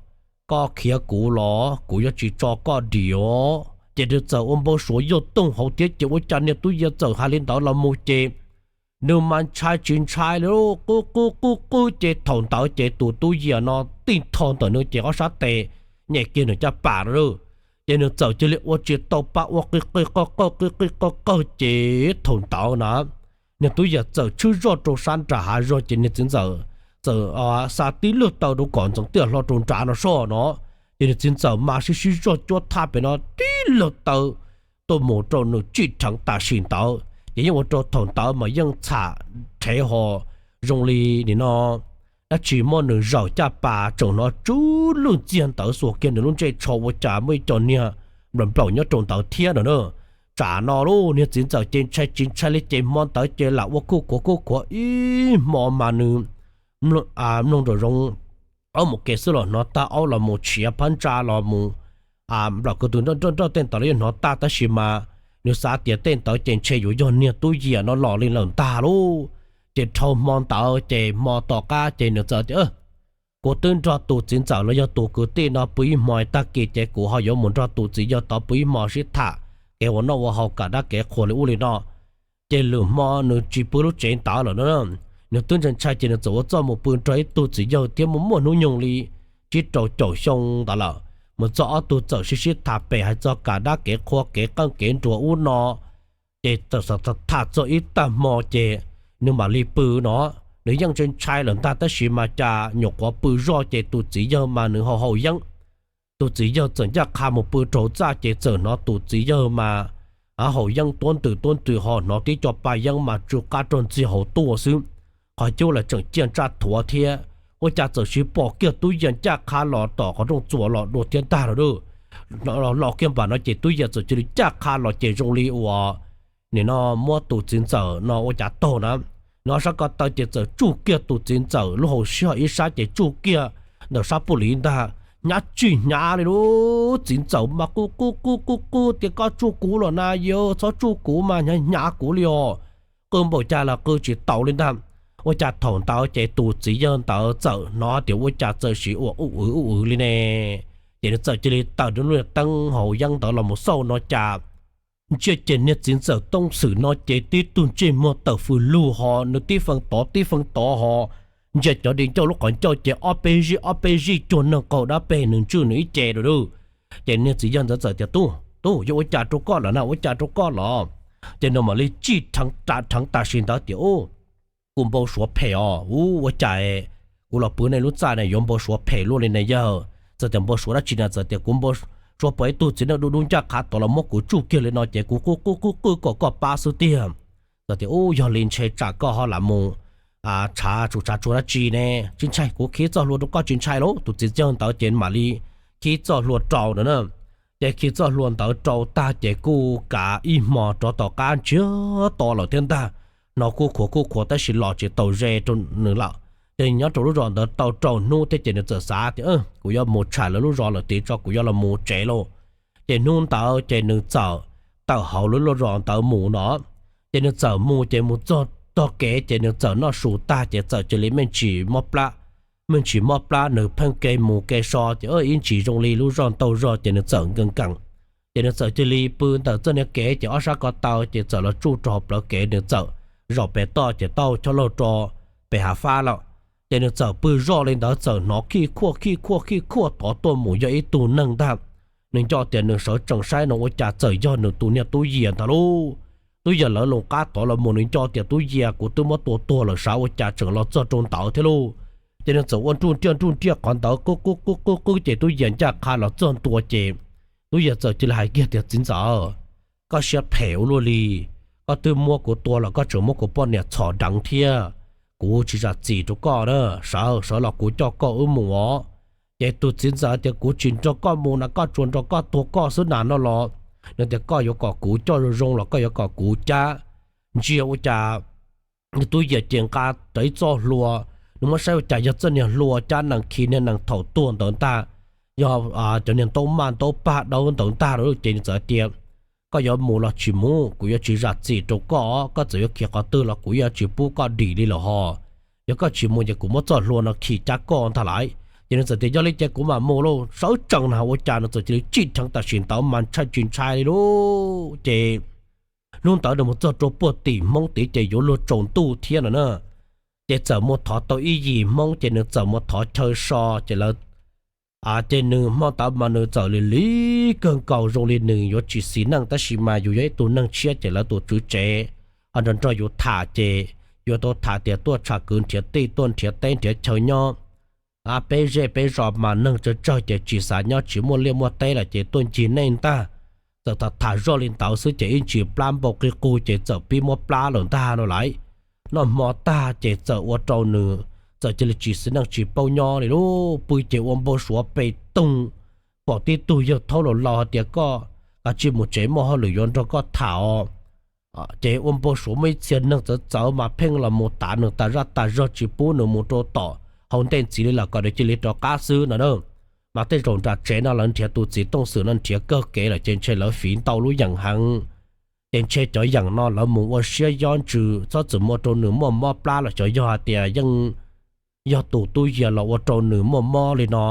koj khiav kuv los? Kuv yuav tsis tso koj dim os. Ces nws txawm ua npau suav yog tooj hauv thiab ces ua cas niag Tub Yias txawm hais li ntawd los mus ces nws mas ntshai tsis ntshai li, qw qw qw qw ces thaum ntawd ces tus Tub Yias no tij tho ntawm nws ces ob sab tes nyem kiag nws caj pas no. Ces nws txawm cia li ua tsis tau pa ua qi qi qawg qawg qi qi qawg qawg ces thaum ntawd na niag Tub Yias txawm tshwb zog rau sab nram hav zoov ces niag txiv ntxawm txawm xa tib lwg taw rau kom ntxeev tiaj hlo rau nrad no soj no. Ces niag txiv ntxawm mas sib sib zog cuab thaj pem no tib lwg taw tuaj mus rau nws tsij rheev tam sim ntawd ces yeej ua rau thaum ntawd mas yeej txham rhev ho zoo li nim no dab tsi muab nws zaum caj pas tseem hnov tsub lwj txiag ntawd xuas kiag nws lub ntsej tsho ua cas muaj ib co niag nplaum nplaum nyob rau ntawd thiab no na. Tsam no lauj, niag txiv ntxawm ces ntshai tsis ntshai li ces hmo ntawd ces lam ua kuj khuav kuj khuav ib hmo mas nws mloog nraum zoov aub mus kev xwb los hnov tag, aub los mus tshiav phab ntsa los mus nplaum kwv tus nroj nroj tej ntawd los yeej hnov tag, tab sis mas nws xav tias tej ntawd ces ntshe yuav yog niag tub yias no los li lawm ntag lauj. Ces dhau hmo ntawd ces hmo tom qab ces nws txawm tias, kuv twb nrog tus txiv ntxawm los yog tus kwv tij no pw ib hmo, tag kis ces kuv ho yuav mus nrog tus txiv yawg tod pw ib hmo sib tham kev ua noj ua haus, kam dab kev qhua li ub li no. Ces lwm hmo nws tsis pw lub tsev ntawd lawm no, nws twb ntshai ntshai ces nws txawm ua txuj mus pw nrog ib tug txiv yawg thiab muaj muaj hnub nyoog li tsib rau caum xyoo ntawd lawm. Mus txog ob tug txawm sib sib tham pem hais txog kam dab kev qhua kev qeej kev nruas ub no. Ces txawm tham txog ib tag hmo ces nws mam li pw no. Nws yeej ntshai ntshai lawm ntag, tab sis mas cas nyuam qhuav pw zoj ces tus txiv yawg mas nws haus haus yeeb. Tus txiv yawg txawm ncaj qha mus pw rau txaj ces txawm hnov tus txiv yawg mas haus yeeb tuab ntws tuab ntws ho hnov tib co pa yeeb mas tsw qab rog ntxig hauv tuaj xwb. Qhov cub los tseem ciaj ntsaj thuav thiab. Ua cas txawm siv pom kiag tub yias ncaj qha los tom qhov rooj txuas los dua thiab ntag lauj. Los kiag npaum no ces tub yias txawm cia li ncaj qha los ces zoo li uas nim no muab tus txiv ntxawm no ua cas taug na. Nws ob sab ko taw ces txawm tsuj kiag tus txiv ntxawm lub hauv siab, ib sab ces tsuj kiag ntawm sab pub liv ntag. Hnyav tsis hnyav li lub txiv ntxawm mas qw qw qw qw qw tias, koj tsuj kuv los na, yog txhob tsuj kuv mas hnyav hnyav kuv li os. Qw npaum cas los qw tsis taus li ntag. Ua cas thaum ntawd ces tus txiv yawg ntawd txawm hnov tias ua cas txawm siv ua ub ua ub li ne. Ces nws txawm cia li taws nws lub teeb haus yeeb ntawd los mus xauj no cas ntsia ces niag txiv ntxawm Tooj Xwm no ces tib tug ntsej muag tawm fws lug ho nws tib feeb tod tib feeb tod ho ntsia cov di ncauj lub qhov ncauj ces ob peb zij ob peb zij cuag neeg qaug dab peg nws ntswj nws ib ce lawm. Ces niag txiv yawg ntawd txawm tias, tub, tub, yog ua cas rau koj lawm na, ua cas rau koj los? Ces nws mam li txij rheev tam sim ntawd tias, kuv npau suav phem os, ua cas kuv los pw nej lub txaj ne yuav npau suav phem luaj li ne yawg? Txawm tias npau suav dab tsi na, txawm tias kuv npau suav pom ib tug txiv neej dub dub ncaj qha tod los muab kuv tsuj kiag li no ces kuv qw qw qw qw kom koj pab xwb tiag. Txawm tias, ub, yog li ntshe tsam koj ho lam mus tshav tsuas tshav tsuag dab tsi ne, tsis ntshai, kuv khi txoj hlua rau koj tsis ntshai lauj. Tus txiv yawg ntawd ces mam li khi txoj hlua rau ntawd na. Ces khi txoj hlua ntawd rau tag ces kuj kav ib hmo rov tom qab ntsiag to lawm thiab ntag. Hnov kuj khuav kuj khuav tab sis los tsis tau ze rau nws lawm. Ces nyob rau lub zos ntawd tau rau hnub thiab ces nws txawm xav tias, kuv yuav mus tsham lawv lub zos lawm tid tso, kuv yuav los mus tsev lauj. Ces hnub ntawd ces nws txawm tawm hauv lub zos ntawd mus no. Ces nws txawm mus ces mus txog tog kev ces nws txawm noj su tag ces txawm cia li me ntsis mob plab. Me ntsis mob plab nws pheej ke mus ke so ces ib ntsis zoo li lub zoj ntau zog ces nws txawm nkees nkees. Ces nws txawm cia li pw ntawm txoj niag kev ces ob sab ko taw ces txawm los tsuj rau hauv plawv kev, nws txawm zaum pem toj ces tau chob laug rau pem hav fab lawm. Ces nws txawm pw zoj li ntawd txawm hnov khij khuaj khij khuaj khij khuaj tod tuaj mus yog ib tug neeg ntag. Nws nco tias nws sawv tsees saib no ua cas txawm yog nws tus niag tub yias ntag lauj. Tub yias lawv loo qab tod los mus, nws nco tias tub yias kuv twb muab tua tuag lawm sav ua cas tseem los txog rau ntawd thiab lauj. Ces nws txawm ua nruj nriaj nruj nriaj qhov ntawd qwb qwb qwb qwb qwb ces tub yias ncaj qha los txog ntua ces tub yias txawm cia li hais kiag tias, txiv ntxawm, koj siab phem ua luaj li, koj twb muab kuv tua los koj tseem muab kuv poj niam txhom deev thiab. Kuv tsis zam txim rau koj na, sawv sawv los kuv coj koj wb mus os. Ces tus txiv ntxawm tias, kuv tsis nrog koj mus na, koj tsuas nrog koj tuag koj xwb na no los. Nws tias, koj yuav kom kuv coj zoo zoo los koj yuav kom kuv cab? Ntsia ua cas tub yias ces nqa rawv ib txoj hlua, nws muab saib ua cas yog txoj niag hlua cab nees khi niag nees thaum tuag ntawd ntag, yog cov niag ntaub maj ntaub paj dawb ntawd ntag lauj. Ces nws txawm tias, koj yuav mus los tsis mus, kuv yuav tsis zam txim rau koj, koj txawm yuav khiav qhov twg los kuv yuav tsis pub koj dim li lawm ho. Yog koj tsis mus ces kuv muab txoj hlua no khi cab koj ntag lauj. Ces nws txawm tias, yog li ces kuv mam mus lauj. Sawv tsees na ua cas nws txawm cia li tsim dheev tam sim ntawd mas ntshai tsis ntshai li lauj. Ces hnub ntawd nws mus txog rau puag tim Hmoob tid ces yuav luag tsaus ntuj thiab no na. Ces txawm mus thov tau ib yim Hmoob ces nws txawm mus thov chaw so ces lawv ces nws hmo ntawd mas nws txawm li li kawg nkaus zoo li nws yuav tsis xis neej tab sis mas yus yog ib tug neeg tshiab ces lawv tus tswv tsev ho nrog nrog yus tham ces yuav tau tham tias tuaj tsham kwv nrhiav tij tuaj nrhiav teb nrhiav chaw nyob. Peb zej peb zos mas neeg tsawg tsawg ces tsis xav nyob tsis muaj liaj muaj teb lawm ces tuaj ncig nej ntag. Txawm tham tham zoj li ntawd xwb ces ib ntsis plab npau qig qug ces txawm pib muab plab lawm ntag no lauj. Noj hmo tag ces txawm ua rau nws txawm cia li tsis xis neej tsis paub nyob li lauj. Pw ces ua npau suav pem toog, pom tib tug yawg thaub laus laus hais tias koj kav tsij mus tsev, muaj hauj lwm yuav nrog koj tham os. Ces ua npau suav muaj ib txhia neeg txawv txawv mas pheej los mus tav nws tas zaj tas zog tsis pub nws mus rau tom hauv ntej ntxiv li lawm kom nws cia li rov qab xwb no na. Mas tej zaum nram tsev no lawv nrhiav tus txiv Tooj Xwm no nrhiav kawg kev lawm ces ntshe lawv fiv ntau lub yeem heev. Ces ntshe cov yeem no lawv mus ua siab yob ntsws txhob txwm mus ua rau nws muaj mob plab los xyov yog hais tias yeej yog tus tub yias los ua rau nws muaj mob li no.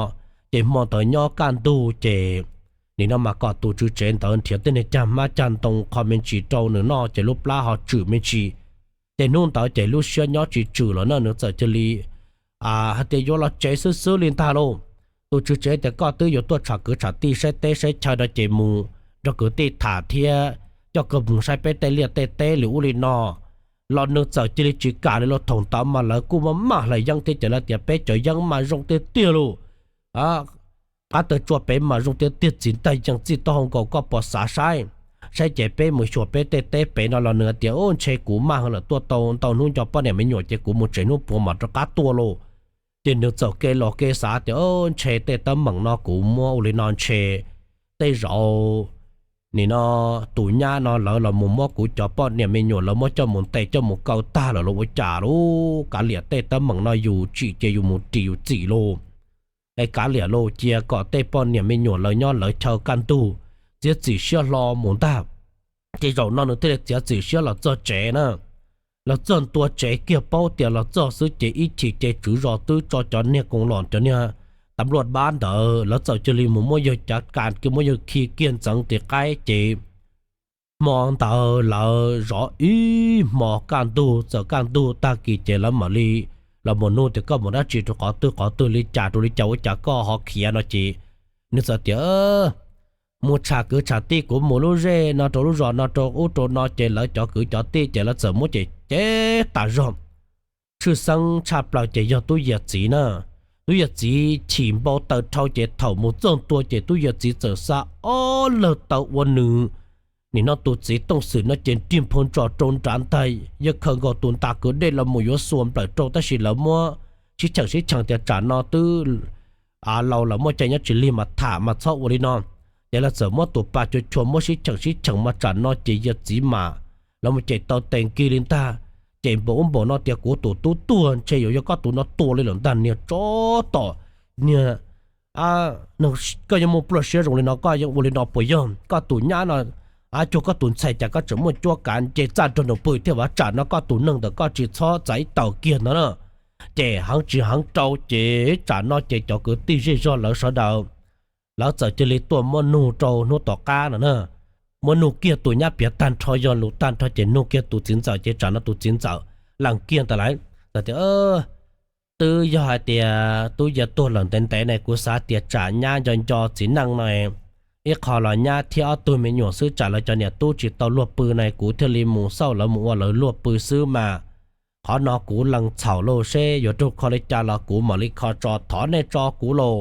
Ces hmo ntawd nyob kaj ntug ces nim no mas kom tus tswv tsev ntawd nrhiav tej niag cag hmab cag ntoo qho me ntsis rau nws noj ces lub plab ho tswm me ntsis. Ces hnub ntawd ces lub siab nyob tsis tswm los na, nws txawm cia li hais tias yuav los tsev xwb xwb li ntag lauj. Tus tswv tsev tias koj twb yuav tuaj tsham kwv tsham tij saib teb saib chaw no ces mus nrog kwv tij tham thiab coj koj mus saib peb tej liaj tej teb li ub li no los nws txawm cia li tsis kam li lauj. Thaum ntawd mas lawv kuj muaj maj hlais yeeb thiab ces lawv tias peb cov yeeb mas zoo tiag tiag lauj. Qab taw tsua pem mas zoo tiag tiag, txiv ntag yeej txij taub hau nkaus, koj puas xav saib? Saib ces peb mus xyuas peb tej teb pem no los nws tias ntshe kuv maj heev lawm, tuaj tau ntau hnub nco poj niam me nyuam ces kuv mus tsev hnub puav mam rov qab tuaj lauj. Ces nws txawm ke los ke xav tias ntshe tej teeb meem no kuv muab ua li no ntshe tej zaum nim no tus nyab no lawv los mus muab kuv cov poj niam me nyuam lawv muab coj mus ntes coj mus kaw tag lawm los ua cas lauj. Kav liam tej teeb meem no yus tsim ces yus mus ris yus txim lauj. Es kav liam lauj, cia kom tej poj niam me nyuam lawv nyob lawv chaw kaj ntug, txiav txim siab hlo mus ntag. Ces zaum no nws thiaj li txiav txim siab los txog tsev na. Los txog ntua tsev kiag paub tias los txog xwb ces ib chim ces tswv zos twb tso cov niag koos los cov niag tam luaj pab ntawd lawv txawm cia li mus muab yawg cav kas kiag muab yawg khi kiag ntxeev tim qaib ces hmo ntawd lawv zov ib hmo kaj ntug, txawm kaj ntug tag kis ces lawv mam li los mus nug tias koj mus dab tsi rau qhov twg qhov twg li cas rau li cas ua cas koj ho khiav no ces nws txawm tias mus tsham kwv tsham tij, kuv mus lub zej no rau lub zos no rau ub rau no ces lawv cov kwv cov tij ces lawv txawm muab ces cev tas zog. Tshwj xeeb tshaj plaws ces yog tub yias txiv na. Tub yias txiv chim npau taws dhau ces thaum mus txog ntua ces tub yias txiv txawm xa ob lawg taw ua nws nim no tus txiv Tooj Xwm no ces nrig nphoo ntsos rau nrad ntag, yawg khaws nkaus tus ntas kwv dej los mus yuav xuas nplawm rau tab sis lawv muab sib cheem sib cheem tias tsam no twb laus lawm muaj cai nyob tsis lig mas tham mas txhob ua li no. Ces lawv txawm muab tus pas cuag chua muab sib cheem sib cheem mas tsam no ces yawg txiv mas lawv mus cem tau tes nkig li ntag. Ces npaum ub npaum no tias kuv tus tub tuag ntshe yuav yog koj tus no tua li lawm ntag niag tsov tom niag koj yuav muaj pluaj siab zoo li no koj yuav ua li no puas yog? Koj tus nyab no cuag koj tus ntxhais cas koj tseem muaj cuab kav nce txaj nrog nws pw thiab, tsam no koj tus neeg ntawm koj tsis txhob txav ib taws kiag no na. Ces heev tsis heev rau ces tsam no ces cov kwv tij zej zog lawv sawv daws lawv txawm cia li tuaj muab nug rau hnub tom qab no na. Muab nug kiag tus nyab piav tag nrho yog lus tag nrho ces nug kiag tus txiv ntxawm ces tsam no tus txiv ntxawm lees kiag ntawd lawm, txawm tias twb yog hais tias tub yias tuag lawm ntev ntev ne kuv xav tias tsam nyab nco nco txiv neej no ib qho los nyab thiab ob tug me nyuam xwb tsam lawv cov niam tub tsis tau luag pw na kuv thiaj li mus xauj lawv mus ua lawv luag pw xwb mas. Qhov no kuv lees txhaum lauj, seb yuav raug kho li cas los kuv mam li kho tso, thov nej tso kuv lauj.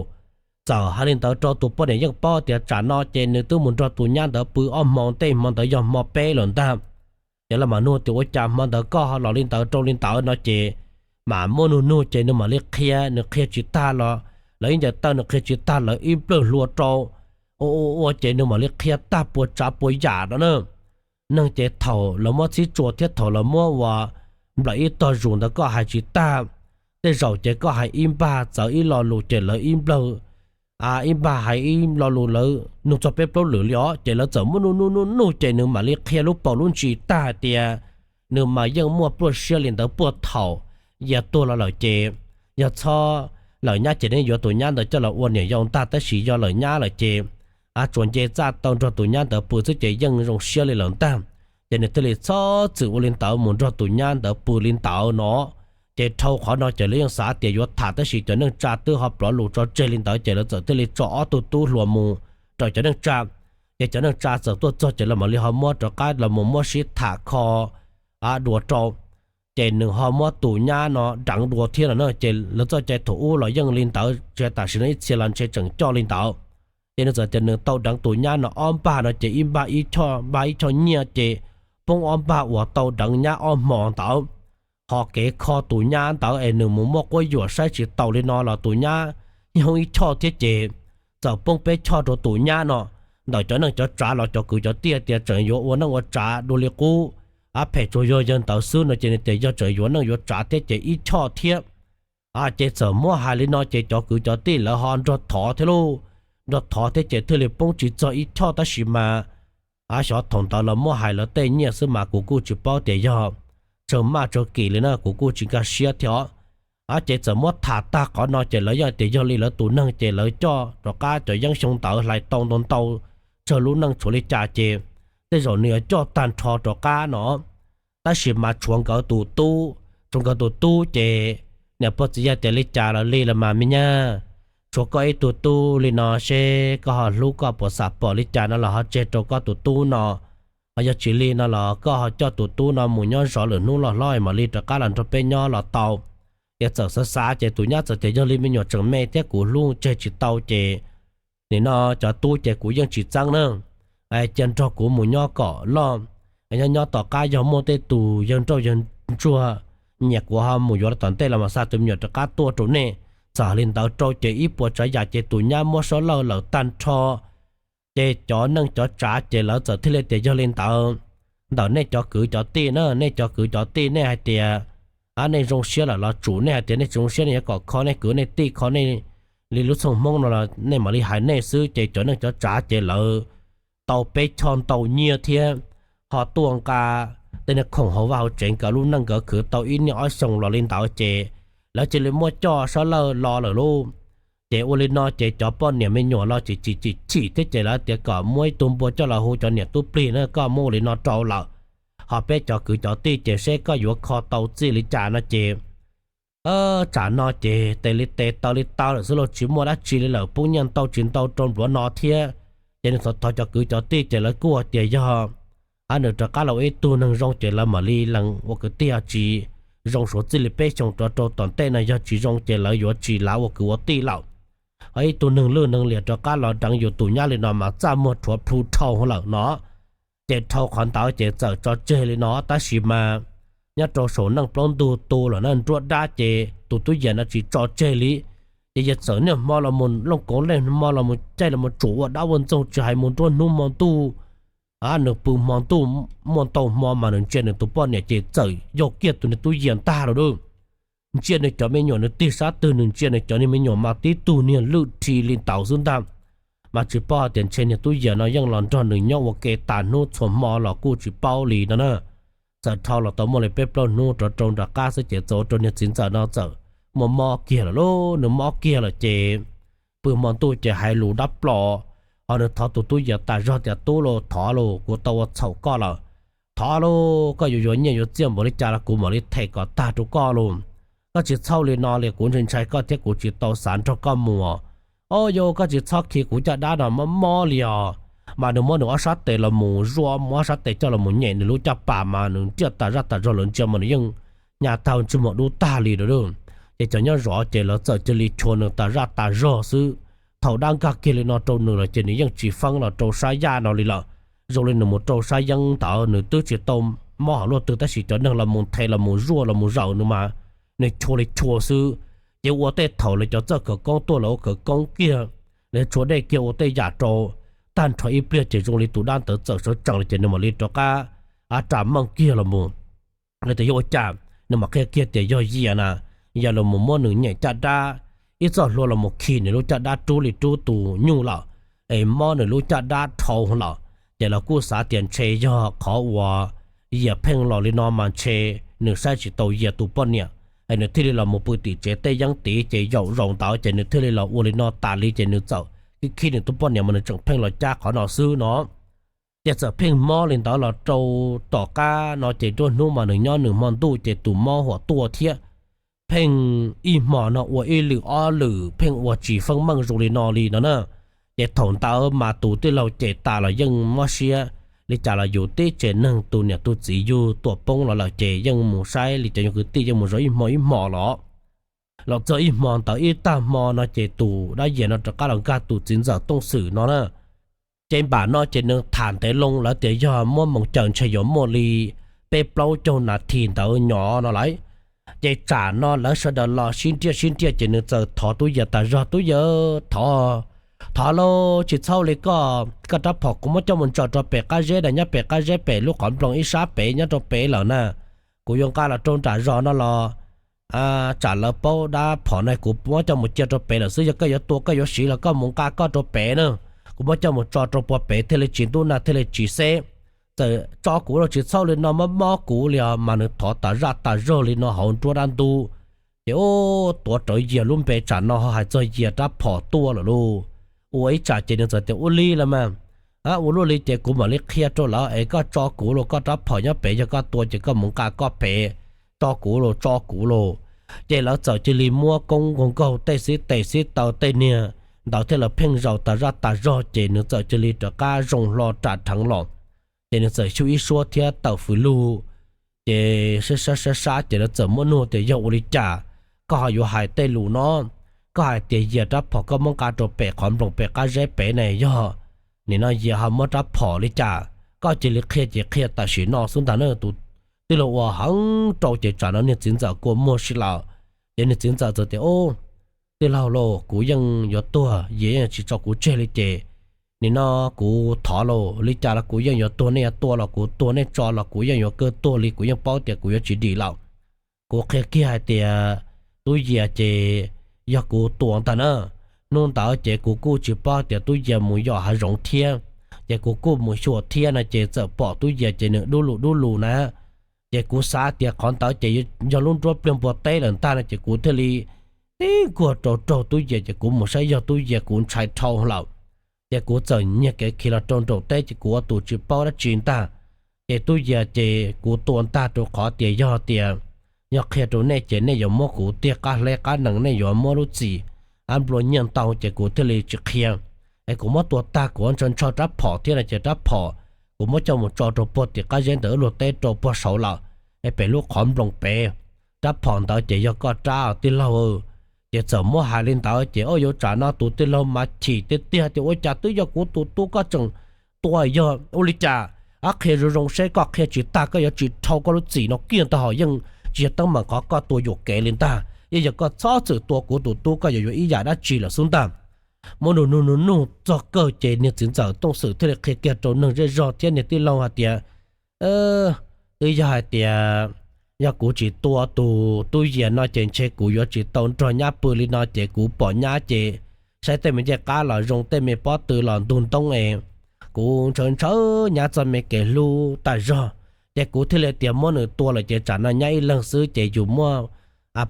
Txawm hais li ntawd rau tus poj niam yeej paub tias tsam no ces nws twb mus nrog tus nyab ntawd pw ob hmo, tej hmo ntawd yog hmo peb lawm ntag. Ces lawv mam nug tias ua cas hmo ntawd koj los li ntawd rau li ntawd no ces mam muab nug nug ces nws mam li qhia, nws qhia tsis tag los lawv ib ncaws taw, nws qhia tsis tag lawv ib nplawg hlua rau, ua ua ua ces nws mam li qhia tag puas tsav puas yam no na. Neeg ces thaum lawv muab txhib tsua thiab thaum lawv muab ua nplawm ib tog zus ntawd koj hais tsis tag, tej zaum ces koj hais ib npag txawv ib lo lus ces lawv ib nplawg ib npag hais ib lo lus lawv nug txog peb plaub lwm li os ces lawv txawm muab nug nug nug nug ces nws mam li qhia lub paus lub ntsis tag hais tias nws mas yeej muaj pluaj siab li ntawd puag thaum yias tuag los lawm ces yog txhob lawm nyab ces neb yuav tus nyab ntawd coj los ua niam yau ntag, tab sis yog lawm nyab lawm ces tsuas nce txaj tau nrog tus nyab ntawd pw xwb ces yeej zoo siab li lawm ntag. Ces nws thiaj li txhob txwm ua li ntawd mus nrog tus nyab ntawd pw li ntawd no. Ces dhau qhov no ces lawv yeej xav tias yuav tham tab sis cov neej tsa twb ho plov lus tso tseg li ntawd ces lawv txawm thiaj li tso ob tug tub hluas mus rau cov neej tsa. Ces cov neej tsa txawm tuaj txog ces lawv mam li ho muab rov qab los mus muab sib tham kho dua rau. Ces nws ho muab tus nyab no deev dua thiab no na, ces lawv txoj cai thaum ub los yeej li ntawd, tam sim no ib txhia los ntshe tseem coj li ntawd. Ces nws txawm tias nws tau deev tus nyab no ob npag no ces ib npag ib choj, npag ib choj nyiaj ces poob ob npag uas tau deev nyab ob hmo ntawd. ho kev kho tus nyab ntawd es nws mus muaj quab yuam saib tsis taus li no los tus nyab yog ib choj thiab ces txawm poob peb choj rau tus nyab no. Ntawm cov neej cov tsav los cov kwv cov tij tias tseem yuav ua neej ua tsav dua li qub, ab phem tsuas yog yawg ntawd xwb no ces nws tias yog tseem yuav neej yuav tsav thiab ces ib choj thiab. Ces txawm muab hais li no ces cov kwv cov tij lawv ho nrog thov thiab lauj, nrog thov thiab ces thiaj li poob tsis txog ib choj tab sis mas xyov thaum ntawd lawv muab hais lawv tej nyiaj xwb mas kuv kuj tsis paub tias yog tsawg maj tsawg kim li na kuv kuj tsis nkag siab thiab os. Ces txawm muab tham tag qhov no ces lawv yeej tias yog li lawv tus neeg ces lawv coj rov qab cov yeeb xyoo ntawd hlais tau ntau ntau tsawg lub neej tshuav li cas ces tej zaum nws yuav coj tag nrho rov qab no. Tab sis mas tshuav nkawd tus tub, tshuav nkawd tus tub ces niam pog txiv yawg tias li cas los li los mas me nyab, tshuav koj ib tug tub li no seb koj ho hlub koj puas xam pom li cas no los ho tseg rau koj tus tub no. Ho yog tsis li no los koj ho coj tus tub no mus nyob zov lwm hnub loj hlob mam li rov qab los nrog peb nyob los tau. Ces txawm xav xav ces tus nyab txawm tias yog li me nyuam tseem me thiab kuv hlub tseg tsis tau ces nim no cov tub ces kuv yeej tsis txeeb na. Cia nrog kuv mus nyob kom loj, nyob nyob tom qab yog muaj tej tus yawg nrauj yawg ntsuag nyiam kuv ho mus yuav los tom ntej los mas xa tus me nyuam rov qab tuaj rau nej. Txawm li ntawd rau ces ib puas tsav yam ces tus nyab muab sab lawj lawm tag nrho. Ces cov neej cov tsav ces lawv txawm thiaj li tias yog li ntawd, ntawm nej cov kwv cov tij na, nej cov kwv cov tij nej hais tias nej zoo siab lawm los tsum, nej hais tias nej tsis zoo siab nej yuav kom kho nej kwv nej tij kho nej li lub txhooj hmoob no los nej mam li hais nej xwb. Ces cov neej cov tsav ces lawv tau peb choj ntau nyiaj thiab ho tuaj nqa tej niag khoom hauv vaj hauv tsev nkawd lub neej nkawd khwv tau ib niaj ob xyoos los li ntawd ces lawv cia li muab coj sab lawj los lawm lauj. Ces ua li no ces cov poj niam me nyuam los tsis chim chim chim thiab ces lawv tias kom muab ib tug npua coj los hu cov niam tub plig na, koj muab ua li no rau lawm, ho peb cov kwv cov tij ces seb koj yuav kho tau txij li cas no ces tsam no ces tes li tes taw li taw lawm xwb los tsis muaj dab tsi li lawm, poob nyiaj ntau tsis ntau rau npluav no thiab. Ces nws thov thov cov kwv cov tij ces lawv kuj tias yog nws rov qab los ua ib tug neeg zoo ces lawv mam li lees ua kwv tij, tsis zoo suav txij li peb xyoos rov rau tom ntej no yog tsis zoo ces lawv yuav tsis lav ua kwv ua tij lawm. Ho ib tug neeg lwj neeg liam rov qab los deev yus tus nyab li no mas txaj muag rhuav plhu dhau lawm no. Ces dhau qhov ntawd ces txawm tso tseg li no tab sis mas nyob rau saum neej plaub ntug tu lawm na nruab dab ces tus tub Yias no tsis tso tseg li. Ces yawg txawm niaj hmo los mus looj koov leej hmo los mus caij los mus tsuam ua dab ua ntxoog tsis hais mus nruab hnub hmo ntuj nws pw hmo ntuj muaj ntau hmo mas nws ntsia nws tus poj niam ces txawm yog kiag tus niag tub Yias ntag lawm lauj. Ntsia nws cov me nyuam nws tig sab twg nws ntsia nws cov niag me nyuam mas tib tug niag lwj rhi li ntawd xwb ntag. Mas tsis paub hais tias ntshe niag tub Yias no yeej los nrog nws nyob ua ke tas hnub txhua hmo los kuj tsis paub li no na. Txawm dhau los tau muaj li peb plaub hnub rov rau nram qab xwb ces txawm ua rau niag txiv ntxawm no txawm muaj mob kiag lawm lauj. Nws mob kiag lawm ces pw hmo ntuj ces hais lus dab plo, ho nws thov tus tub Yias tas zog tias tub los thov los kuv tau ua txhaum koj lawm. Thov los koj yuav yuav nyiaj yuav txiaj npaum li cas los kuv mam li them kom tag rau koj los. Koj tsis txhob li no li, kuv ntshai ntshai koj thiab kuv tsis tau xav nrog koj mus. Au yau, koj tsis txhob khi kuv caj dab no mob mob li os. Mas nws muab nws ob sab tes los mus zuaj, muab ob sab tes coj los mus nyem nws lub caj pas mas nws ntiaj tas zaj tas zog lawm ntsia mas nws yeej nyas tau ntsej muag dub tag li lawm. Ces cov nyob zov ces lawv txawm cia li chua nws tas zaj tas zog xwb. Thaum dab nkag kiag li no rau nws lawm ces nws yeej tsis feeb los rau sab yaj no li lawm. Zoo li nws mus rau sab yeeb ntawd nws twb tsis tau mob hauv luaj twg tab sis cov neeg los mus nthe los mus zuaj los mus zaws nws mas nws chua li chua xwb. Ces ua tej thaum lawv cov txawj khawv koob tuaj lawv ua khawv koob kiag, lawv tshua dej kiag ua tej yam rau tag nrho ib pliag ces zoo li tus dab ntawd txawm sawv tsees lawm ces nws mam li rov qab ua ras meej kiag los mus. Lawv tias yog ua cas nws mam qhia kiag tias yog Yias na, Yias los mus muab nws nyem caj dab, ib txoj hlua los mus khi nws lub caj dab rub li rub tus nyuj lawm, es mob nws lub caj dab dhau lawm. Ces lawv kuj xav tias ntshe yog qhov uas Yias pheej los li no mas ntshe nws saib tsis taus Yias tus poj niam, es nws thiaj li los mus pw tim tsev tej yeeb tid ces yaum zaus ntawd ces nws thiaj li los ua li no tas li ces nws txawm khi khi nws tus poj niam mas nws tseem pheej los cab qhov no xwb no. Ces txawm pheej mob li ntawd los rau tom qab no ces nruab hnub mas nws nyob nws hmo ntuj ces tus mob huam tuaj thiab. Pheej ib hmo no ua ib lwm ob lwm pheej ua tsis feeb meej zoo li no li no na. Ces thaum ntawd mas tus tij laug ces tas los yeej mob siab li cas los yus tib tsev neeg tus niam tus txiv yug tuam poob los lawm ces yeej mus saib li cov yog kwv tij yeej mus zov ib hmo ib hmo los. Los txog ib hmo ntawd ib tag hmo no ces tus dab Yias no rov qab los nkag tus txiv ntxawm Tooj Xwm no na. Ces npam no ces nws tham ntev loo lawv tias yog muab moos caws ntshe yuav muaj li peb plaub caug nas this ntawd nyob no lawm. Ces tsam no lawv sawv daws los sib nriaj sib nriaj ces nws txawm thov Tub Yias tas zog, Tub Yias, thov, thov lauj, tsis txhob li koj, koj rab phom kuv muab coj mus tso rau pem qab zeb na, nyob pem qab zeb pem lub qhov nploos ib sab pem nyob rau pem lawm na. Kuv yuav nqa los rau nram zos no los tsam lawv paub dab phom no kuv muab coj mus cia rau pem lawm xwb, yog koj yuav tua koj yuav siv los koj mus nqa koj rau pem na, kuv muab coj mus tso rau puag pem thiaj li tsis ntub nag thiaj li tsis xeb. Txawm tso kuv los tsis txhob li no mob mob kuv li os. Mas nws thov tas zaj tas zog li no hauv nruab dab ntub, ces ub, tuav rawv Yias lub npe tsam no ho hais txog Yias rab phom tuaj lawm lauj. Ua ib tsam ces nws txawm tias ua li los mas, ua luaj li ces kuv mam li qhia rau lawv es koj tso kuv los koj rab phom nyob pem, yog koj tua ces koj mus nqa koj pem, tso kuv los tso kuv los. Ces lawv txawm cia li muab koob nkaug nkaug tej xib tes xib taw tej niag ntawd thiab lawv pheej zaum tas zaj tas zog ces nws txawm cia li rov qab zoo hlo ram dheev los. Ces nws txawm xyuj ib suab thiab tawm fws lug, ces sab sab sab sab ces lawv txawm muab nug tias yog ua li cas koj ho yuav hais tej lus no, koj hais tias Yias rab phom koj muab nqa rau pem qhov nploos pem qab zeb pem ne, yog nim no Yias ho muab rab phom li cas, koj cia li qhia ces qhia tam sim no xwb ntag na. Tus tij laug ua heev rau ces tsam no niag txiv ntxawm kua muag si lawm. Ces niag txiv ntxawm txawm tias, Ub, tij laug lauj, kuv yeej yuav tuag, Yias yeej tsis tso kuv tseg li ces nim no kuv thov lauj, li cas los kuv yeej yuav tuag, nej yuav tua los kuv tuag, nej tso los kuv yeej yuav kawg tuag li, kuv yeej paub tias kuv yuav tsis dim lawm. Kuv qhia kiag hais tias Tub Yias ces yog kuv tua ntag na. Hnub ntawd ces kuv kuj tsis paub tias Tub Yias mus yos hav zoov thiab, ces kuv kuj mus xyuas thiab no ces txawm pom Tub Yias ces nws dub lus dub lus na. Ces kuv xav tias qhov ntawd ces yog lub nruab pliag npua teb lawm ntag no ces kuv thiaj li tib nkuag rau raug Tub Yias ces kuv mus saib yog Tub Yias kuv ntshai dhau lawm. Ces kuv txawm nyiag kev khiav los rau nraum teb ces kuv ua tus tsis paub dab tsi ntag. Ces Tub Yias ces kuv tua ntag rau qhov tias yog tias, yog qhia rau nej ces nej yuav muab kuv tiag qab hleb qab nees, nej yuav muab lub txim ab nplua nyiaj ntau ces kuv thiaj li tsis qhia. Es kuv muab tua tag kuv ntshaw ntshaw rab phom thiab no ces rab phom kuv muab coj mus tso rau puag tim qab zeb ntawm wb luag teb rau puag saud lawm, es pem lub qhov nploos pem. Rab phom ntawd ces yog koj rab tij laug. Ces txawm muab hais li ntawd ces ua yuav tsam no tus tij laug mas chim tiag tiag tias ua cas twb yog kuv tus tub koj tseem tua, yog ua li cas? Ab, qhia zoo zoo seb koj qhia tsis tag koj yuav tsis dhau koj lub txim no kiag ntag hos, yeej tsis yog teeb meem qhov koj tua yuam kev li ntag, yeej yog koj txhob txwm tua kuv tus tub koj yuav yuav ib yam dab tsi lawm xwb ntag. Muab nug nug nug nug txog kawg ces niag txiv ntxawm Tooj Xwm thiaj li qhia kiag rau neeg zej zog thiab niag tij laug hais tias, twb yog hais tias yog kuv tsis tua tus Tub Yias no ces ntshe kuv yuav tsis tau nrog nyab pw li no ces kuv pom nyab ces saib tej me ncej qab los zoo tej me pob tw los ntug ntoob es kuv ntshaw ntshaw nyab txoj me kev hlub tas zog. Ces kuv thiaj li tias muab nws tua lawm ces tsam no nyab ib leeg xwb ces yus muaj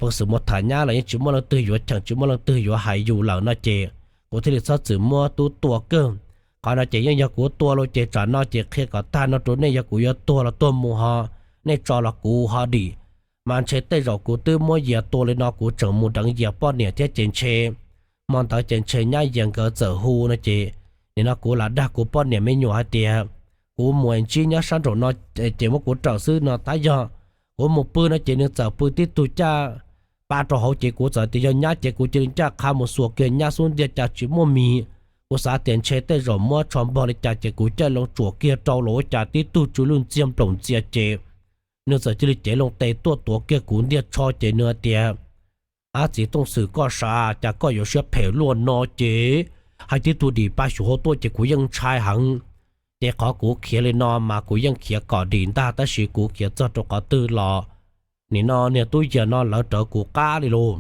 peev xwm mus tham nyab los yeej tsis muaj leej twg yuav cheem tsis muaj leej twg yuav hais yus lawm no ces kuv thiaj li txhob txwm muab tub tua kawg. Qhov no ces yeej yog kuv tua los ces tsam no ces qhia kom tag no rau nej, yog kuv yuav tuag los tuag mus ho, nej tso los kuv ho dim. Mas ntshe tej zaum kuv twb muab Yias tua li no kuv tseem mus deev Yias poj niam thiab ces ntshe hmo ntawd ces ntshe nyab Yias nkawd txawm hu no ces nim no kuv lam dag kuv poj niam me nyuam hais tias kuv mus ntsib nyob sab nraum no ces muab kuv raws xwb no tab yog kuv mus pw no ces nws txawm pw tib tug caj pa rau hauv ces kuv txawm tias yog nyab ces kuv cia li ncaj qha mus xuas kiag nyab xub ntiag cas tsis muaj mis. Kuv xav tias ntshe tej zaum muab tsho npog li cas ces kuv caij loo tsuam kiag rau los ua cas tib tug tsw lwj ntxiag nploos ntxias ces nws txawm cia li cev loo tes tuaj tuav kiag kuv ntiag tsho ces nws hais tias, Ab, txiv Tooj Xwm koj sav, cas koj yuav siab phem luaj no ces hais tib tug dim pa xyuas hauv tuaj ces kuv yeej ntshai heev. Ces qhov kuv khiav li no mas kuv yeej khiav kom dim ntag tab sis kuv khiav txog rau qhov twg los nim no niag Tub Yias no lawv rawv kuv qab li lauj.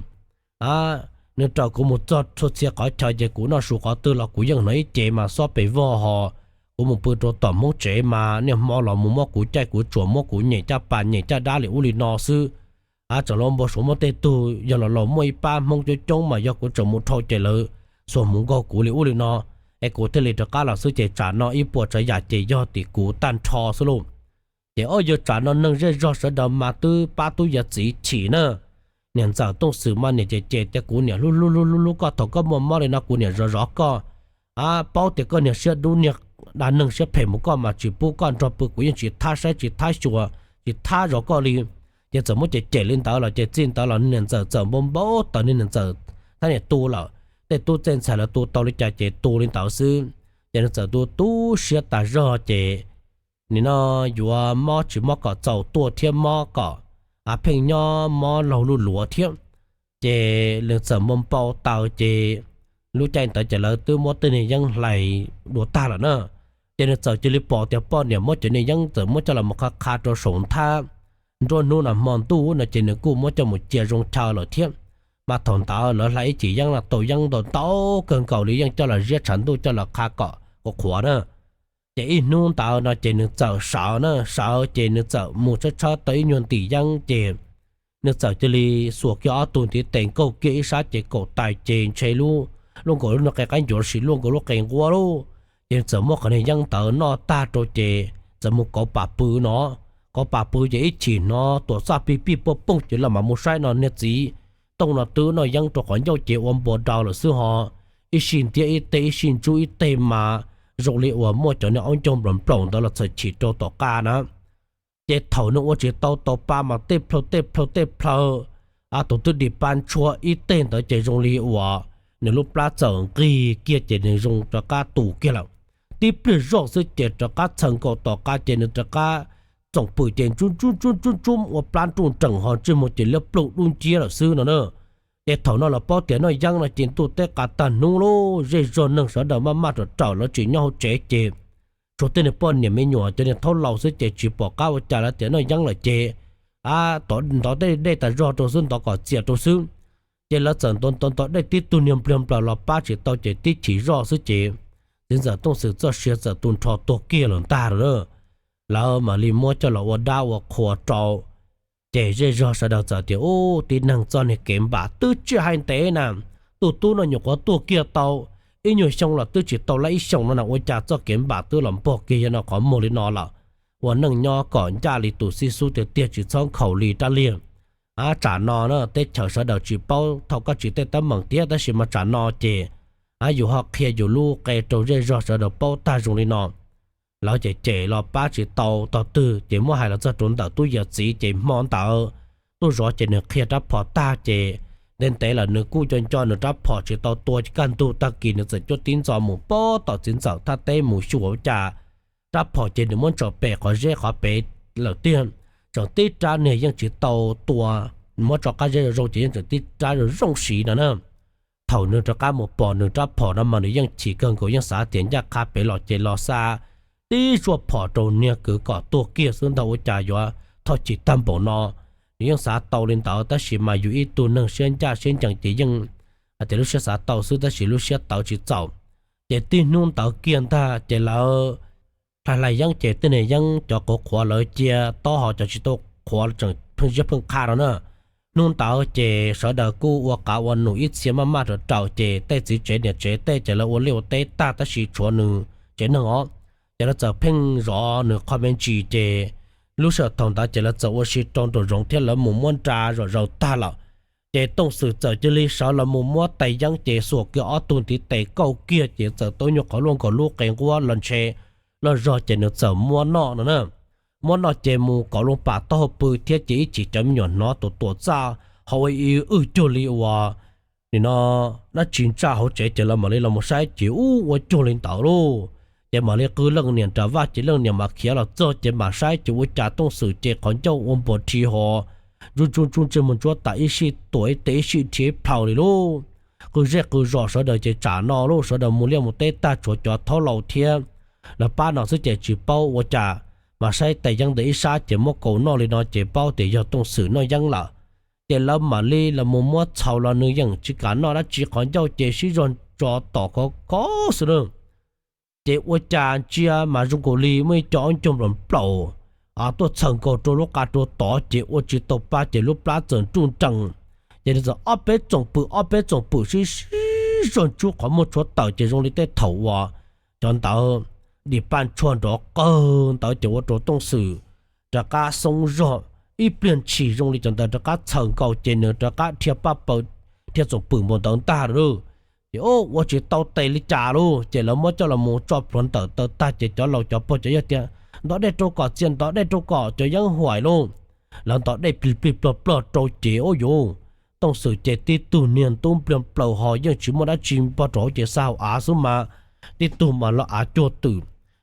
Nws raws kuv mus txog txhua txhia qhov chaw ces kuv noj su qhov twg los kuv yeej hnov ib ce mas xob pes vog hos. Kuv mus pw rau tom Hmoob tsev mas niaj hmo los mus muab kuv caij kuv tsuam muab kuv nyem caj pas nyem caj dab li ub li no xwb. Ab, tseem los npau suav muaj tej tug yog los laus muaj ib pab Hmoob coob coob mas yog kuv tseem mus dhau ces lawv xuas hmuv nkaug kuv li ub li no, es kuv thiaj li rov qab los xwb ces tsam no ib puas tsav yam ces yog tim kuv tag nrho xwb lauj. Ces ua yuav tsam no neeg zej zog sawv daws mas twb pab Tub Yias txiv chim na. Niam ntxawm Tooj Xwm mas niam cem cem tias kuv niam hlub hlub hlub hlub hlub koj, thaum koj muaj mob li no kuv niam zov zov koj. Ab, paub tias koj niag siab dub niag dag neeg siab phem mus koj mas tsis pub koj nrog pw kuv yeej tsis thab saib tsis thab xyuas tsis thab zov koj li. Ces txawm muab cem cem li ntawd los ces txij ntawd los niag niam ntxawm txawm npau npau taws niag niam ntxawm thiab niam tu lawm, tej tub tej ntxhais lawv tu tau li cas ces tu li ntawd xwb. Ces nws txawm tu tu siab tas zog ces nim no yuav mob tsis mob kom txaus tuaj thiab mob kom pheej nyob mob laug luj luav thiab. Ces nws txawm mus npau taws ces lub caij ntawd ces lawv twb muab tej niag yeeb hlais dua tag lawm na. Ces nws txawm cia li pom tias poj niam muab cov niag yeeb txawm muab coj los mus qha qha rau saum nthab nruab hnub no hmo ntuj no ces nws kuj muab coj mus cia zoo chaw lawm thiab. Mas thaum ntawd lawv hlais ib cim yeeb no tau yeeb ntau ntau kawg nkaus li yeej coj los ziab tshav ntuj coj los qha kom qhuav qhuav na. Ces ib hnub ntawd no ces nws txawm sawv na, sawv ces nws txawm mus tshawb tshawb tau ib nyuag ntim yeeb ces nws txawm cia li xuas kiag ob tug ntiv tes nkaug kiag ib sab ces kaum tais ces ntshe lub, luaj nkaus lub niag qe qaib ncuav los sis luaj nkaus lub qe nquab lauj. Ces nws txawm muab qhov niag yeeb ntawd noj tag rau ces txawm mus kauv pam pw no. Kauv pam pw ces ib chim hnov tuam txaj pij pij puaj pooj ces los mam mus saib no niag txiv tooj no twb noj yeeb rau qhov ncauj ces ua npua daus lawm xwb ho. Ib sij ntiab ib teg ib sij ntsub ib teg mas zoo li uas muaj cov niag aub ncaug nplaum nplaum ntawd los txhawm chim rau tom qab na. Ces thaum nws ua tsis tau tau pa mas tej plhaw tej plhaw tej plhaw, tus twb dim pa ntshua ib teg ntawd ces zoo li uas nws lub plab txawm nqig kiag ces nws zoo rov qab tu kiag lawm. Tib pliag zoj xwb ces rov qab txhaws nkaus tom qab ces nws rov qab txoom pwm ces ntsub ntsub ntsub ntsub ua plab nruj nreem ho ntsej muag ces liab ploog dub nciab lawm xwb no na. Ces thaum no los paub tias noj yeeb no ces ntuj teb qas tag hnub lauj, zej zog neeg sawv daws maj maj ram rawm lawv tseem nyob hauv tsev ces tshuav tej niag poj niam me nyuam cov niag thaub laus xwb ces tsis pom qab ua cas lawv tias noj yeeb lawm ces ntov dej dej tas zog rau xwb, ntov kom txias rau xwb. Ces lawv txawm ntov ntov ntov dej tib tug niag npliag nplaws los pab tsis tau ces tib chim zoj xwb ces txiv ntxawm Tooj Xwm txoj sia txawm tu nrho tuag kiag lawm ntag lawm. Lawv mam li muab coj los ua dab ua qhua rau. Ces zej zog sawv daws txawm tias ub, tib neeg txoj niag kev npam twb tsis hais ntev na, tus tub no nyuam qhuav tuag kiag tau ib nyuag xyoo los twb tsis tau lab ib xyoos no na ua cas txoj kev npam twb los npog kiag yog no qhov muag li no lawm. Ua neej nyob kom ncaj li tus xib xub tiag tiag tsis txhob nkhaus li rab liag. Tsam no na teb chaws sawv daws tsis paub thaum koj tsis tej teeb meem thiab tab sis mas tsam no ces yus ho qhia yus lub qe rau zej zog sawv daws paub tag zoo li no. Lawv ces cem los pab tsis tau tog twg ces muab hais los txog rau ntawm tub yawm txiv ces hmo ntawd tuaj zov ces nws qhia rab phom tag ces ntev ntev lawm nws kuj nco nco nws rab phom tsis tau tua, kaj ntug tag kis nws txawm cuab tib ntxo mus pab tom txiv ntxawm thaj teb mus xyuas ua cas rab phom ces nws muab ntsaum pem qhov zeb qhov pem lawm tiag. Tseem tib rab niag yeej tsis tau tua, muab tso qab zeb zoo zoo ces yeej tseem tib rab zoo zoo siv no na. Thaum nws rov qab mus pom nws rab phom no mas nws yeej chim kawg nkaus yeej xav tias ncaj qha pem los ces los xa tib zuaj phom rau niag kwv kom tuag kiag xwb ntag ua cas yuav thoj chim tag npaum no. Nws yeej xav tau li ntawd tab sis mas yus ib tug neeg siab ncaj siab ncees ces yeej hais tias lub siab xav tau xwb tab sis lub siab tawv tsis txaus. Ces tib hnub ntawd kiag ntag ces lawv hlais hlais yeeb ces tej niag yeeb cov qhuav qhuav lawv cia tob ho cov tsis tau qhuav tseem pheej ziab pheej qha no na. Hnub ntawd ces sawv daws kuj ua qav ua num ib txhia maj maj ram raws ces tej txiv tsev niam tsev tej ces lawv ua liaj ua teb tag tab sis tshuav nws tsev neeg os. Ces lawv txawm pheej zov nws qho me ntsis ces lub sij hawm thaum ntawd ces lawv txawm ua si rau nraum zoov thiab lawv mus muab nra zom zaws tag lawm. Ces Tooj Xwm txawm cia li sawv los mus muab tais yeeb ces xuas kiag ob tug ntiv tes kauj kiag ces txawm tau nyuag qhov luaj nkaus lub qe nquab los ntshe loj zog ces nws txawm muab noj no na. Muab noj ces mus kauv loo pam taub hau pw thiab ces ib chim cov me nyuam hnov tus tuam txaj ho ua ib wb cuag li uas nim no dab tsi ntsaj hauv tsev ces lawv mam li los mus saib ces ub ua cuag li ntawd lauj. Ces mam li qw leej niam nram vaj ces leej niam mam khiav los txog ces mam saib ces ua cas Tooj Xwm ces qhov ncauj ua npuas rhi ho ntsub ntsub ntsub ntsej muag ntsuab tas ib sij tuam ib teg ib sij rhi ib plhaw li lauj. Qw zej qw zos sawv daws ces tsam no lauj sawv daws mus liaj mus teb tag tshuav cov thaub laus thiab lawv pab no xwb ces tsis paub ua cas. Mas saib tais yeeb ntawd ib sab ces muab kaus noj li no ces paub tias yog Tooj Xwm noj yeeb lawm. Ces lawv mam li los mus muab txhaus los nws yeej tsis kam noj dab tsi qhov ncauj ces sib zog tso tom khov khov xwb na. Ces ua cas ntsia mas zoo nkaus li muaj ib co aub ncaug nplaum nplaum tuaj txhaws nkaus rau lub qa rau tod ces ua tsis tau pa ces lub plab txawm nruj nrees. Ces nws txawm ob peb txoom pwm ob peb txoom pwm sib sib zog ntsub qhov muag tshuav tawm ces zoo li tej thaum uas cov ntawd dim paj ntshua nrov qawg ntawd ces ua rau Tooj Xwm rov qab xoob zog ib pliag ntshis zoo li cov ntawd rov qab txhaws nkaus ces nws rov qab dhia paj paws dhia txoom pwm npaum ntawd ntag lauj. Ces ua tsis tau tes li cas lauj ces lawv muab coj los mus tso plhuav ntawm taw tag ces cov laus cov pog cov yawg tias ntov dej rau kom txias, ntov dej rau kom cov yeeb huam lauj. Lawv ntov dej plig plig plog plog rau ces ua yuv, Tooj Xwm ces tib tug niag ntub npliag plaws ho yeej tsis muaj dab tsi npog rau hauv ces xa hauv av xwb mas tib tug mas los av cuag twm.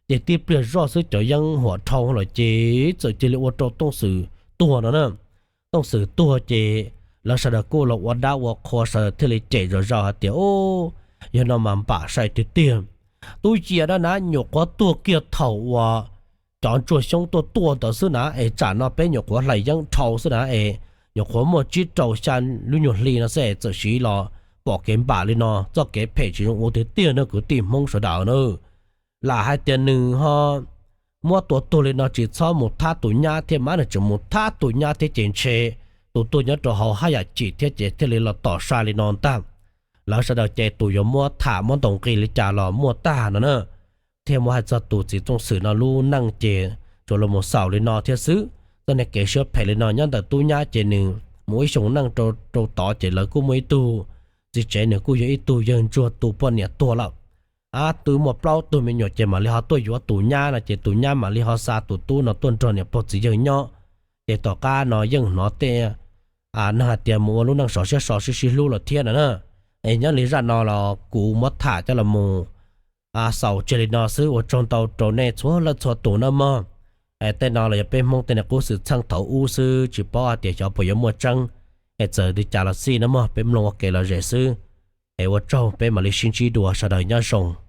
Ces tib pliag zoj xwb cov yeeb huam dhau lawm ces txawm cia li ua rau Tooj Xwm tuag no na. Tooj Xwm tuag ces lawv sawv daws kuj los ua dab ua qhua, sawv daws thiaj li cem zom zaws hais tias, Ub, yog no mas npam sai tiag tiag. Tub Yias dab nav nyuam qhuav tuag kiag thaum uas cov ntsuag xyoob tuaj tuaj ntawd xwb na es tsam no peb nyuam qhuav hlais yeeb dhau xwb na es nyuam qhuav muaj tsib rau xya lub nyuag hli no xwb es txawm siv los pom kev npam li no, txoj kev phem tsis zoo ua tiag tiag no kwv tij Hmoob sawv daws na. Lam hais tias nws ho muab tua tuag li no tsis txhob mus thab tus nyab thiab mas, nws tseem mus thab tus nyab thiab ces ntshe tus tuag nyob rau hauv haj yam chim thiab ces thiaj li los tom sai li no ntag. Lawv sawv daws ces tus yuav muab tham muab ntaus nqi li cas los muaj tag no na. Thiaj muab hais txog tus txiv Tooj Xwm no lub neej ces tsuas los mus xaus li no thiab xwb. Txoj niag kev siab phem li no nyob ntawm tub nyab ces nws mus ib xyoos neej rau tod ces lawv kuj muaj ib tug txiv tsev, nws kuj yog ib tug yawg ntsuag tu poj niam tuag lawm. Twb muaj plaub tug me nyuam ces mam li ho tuaj yuav tus nyab no ces tus nyab mam li ho xa tus tub no tuaj nrog niam pog txiv yawg nyob. Ces tom qab no yeej hnov tej neeg hais tias mus ua lub neej sov siab so sib sib hlub lawm thiab no na. Es nyob li zaj no los kuv muab tham coj los mus xaus tseg li no xwb, ua tsaug ntau rau nej txhua leej txhua tus nawb mog. Es tej no los yog peb Hmoob tej niag qub xwm txheej thaum ub xwb, tsis paub hais tias xyov puas yuav muaj tseeb, es txawm li cas los xij nawb mog, peb mloog ua kev lom zem xwb. Es ua tsaug, peb mam li sib ntsib dua, sawv daws nyob zoo.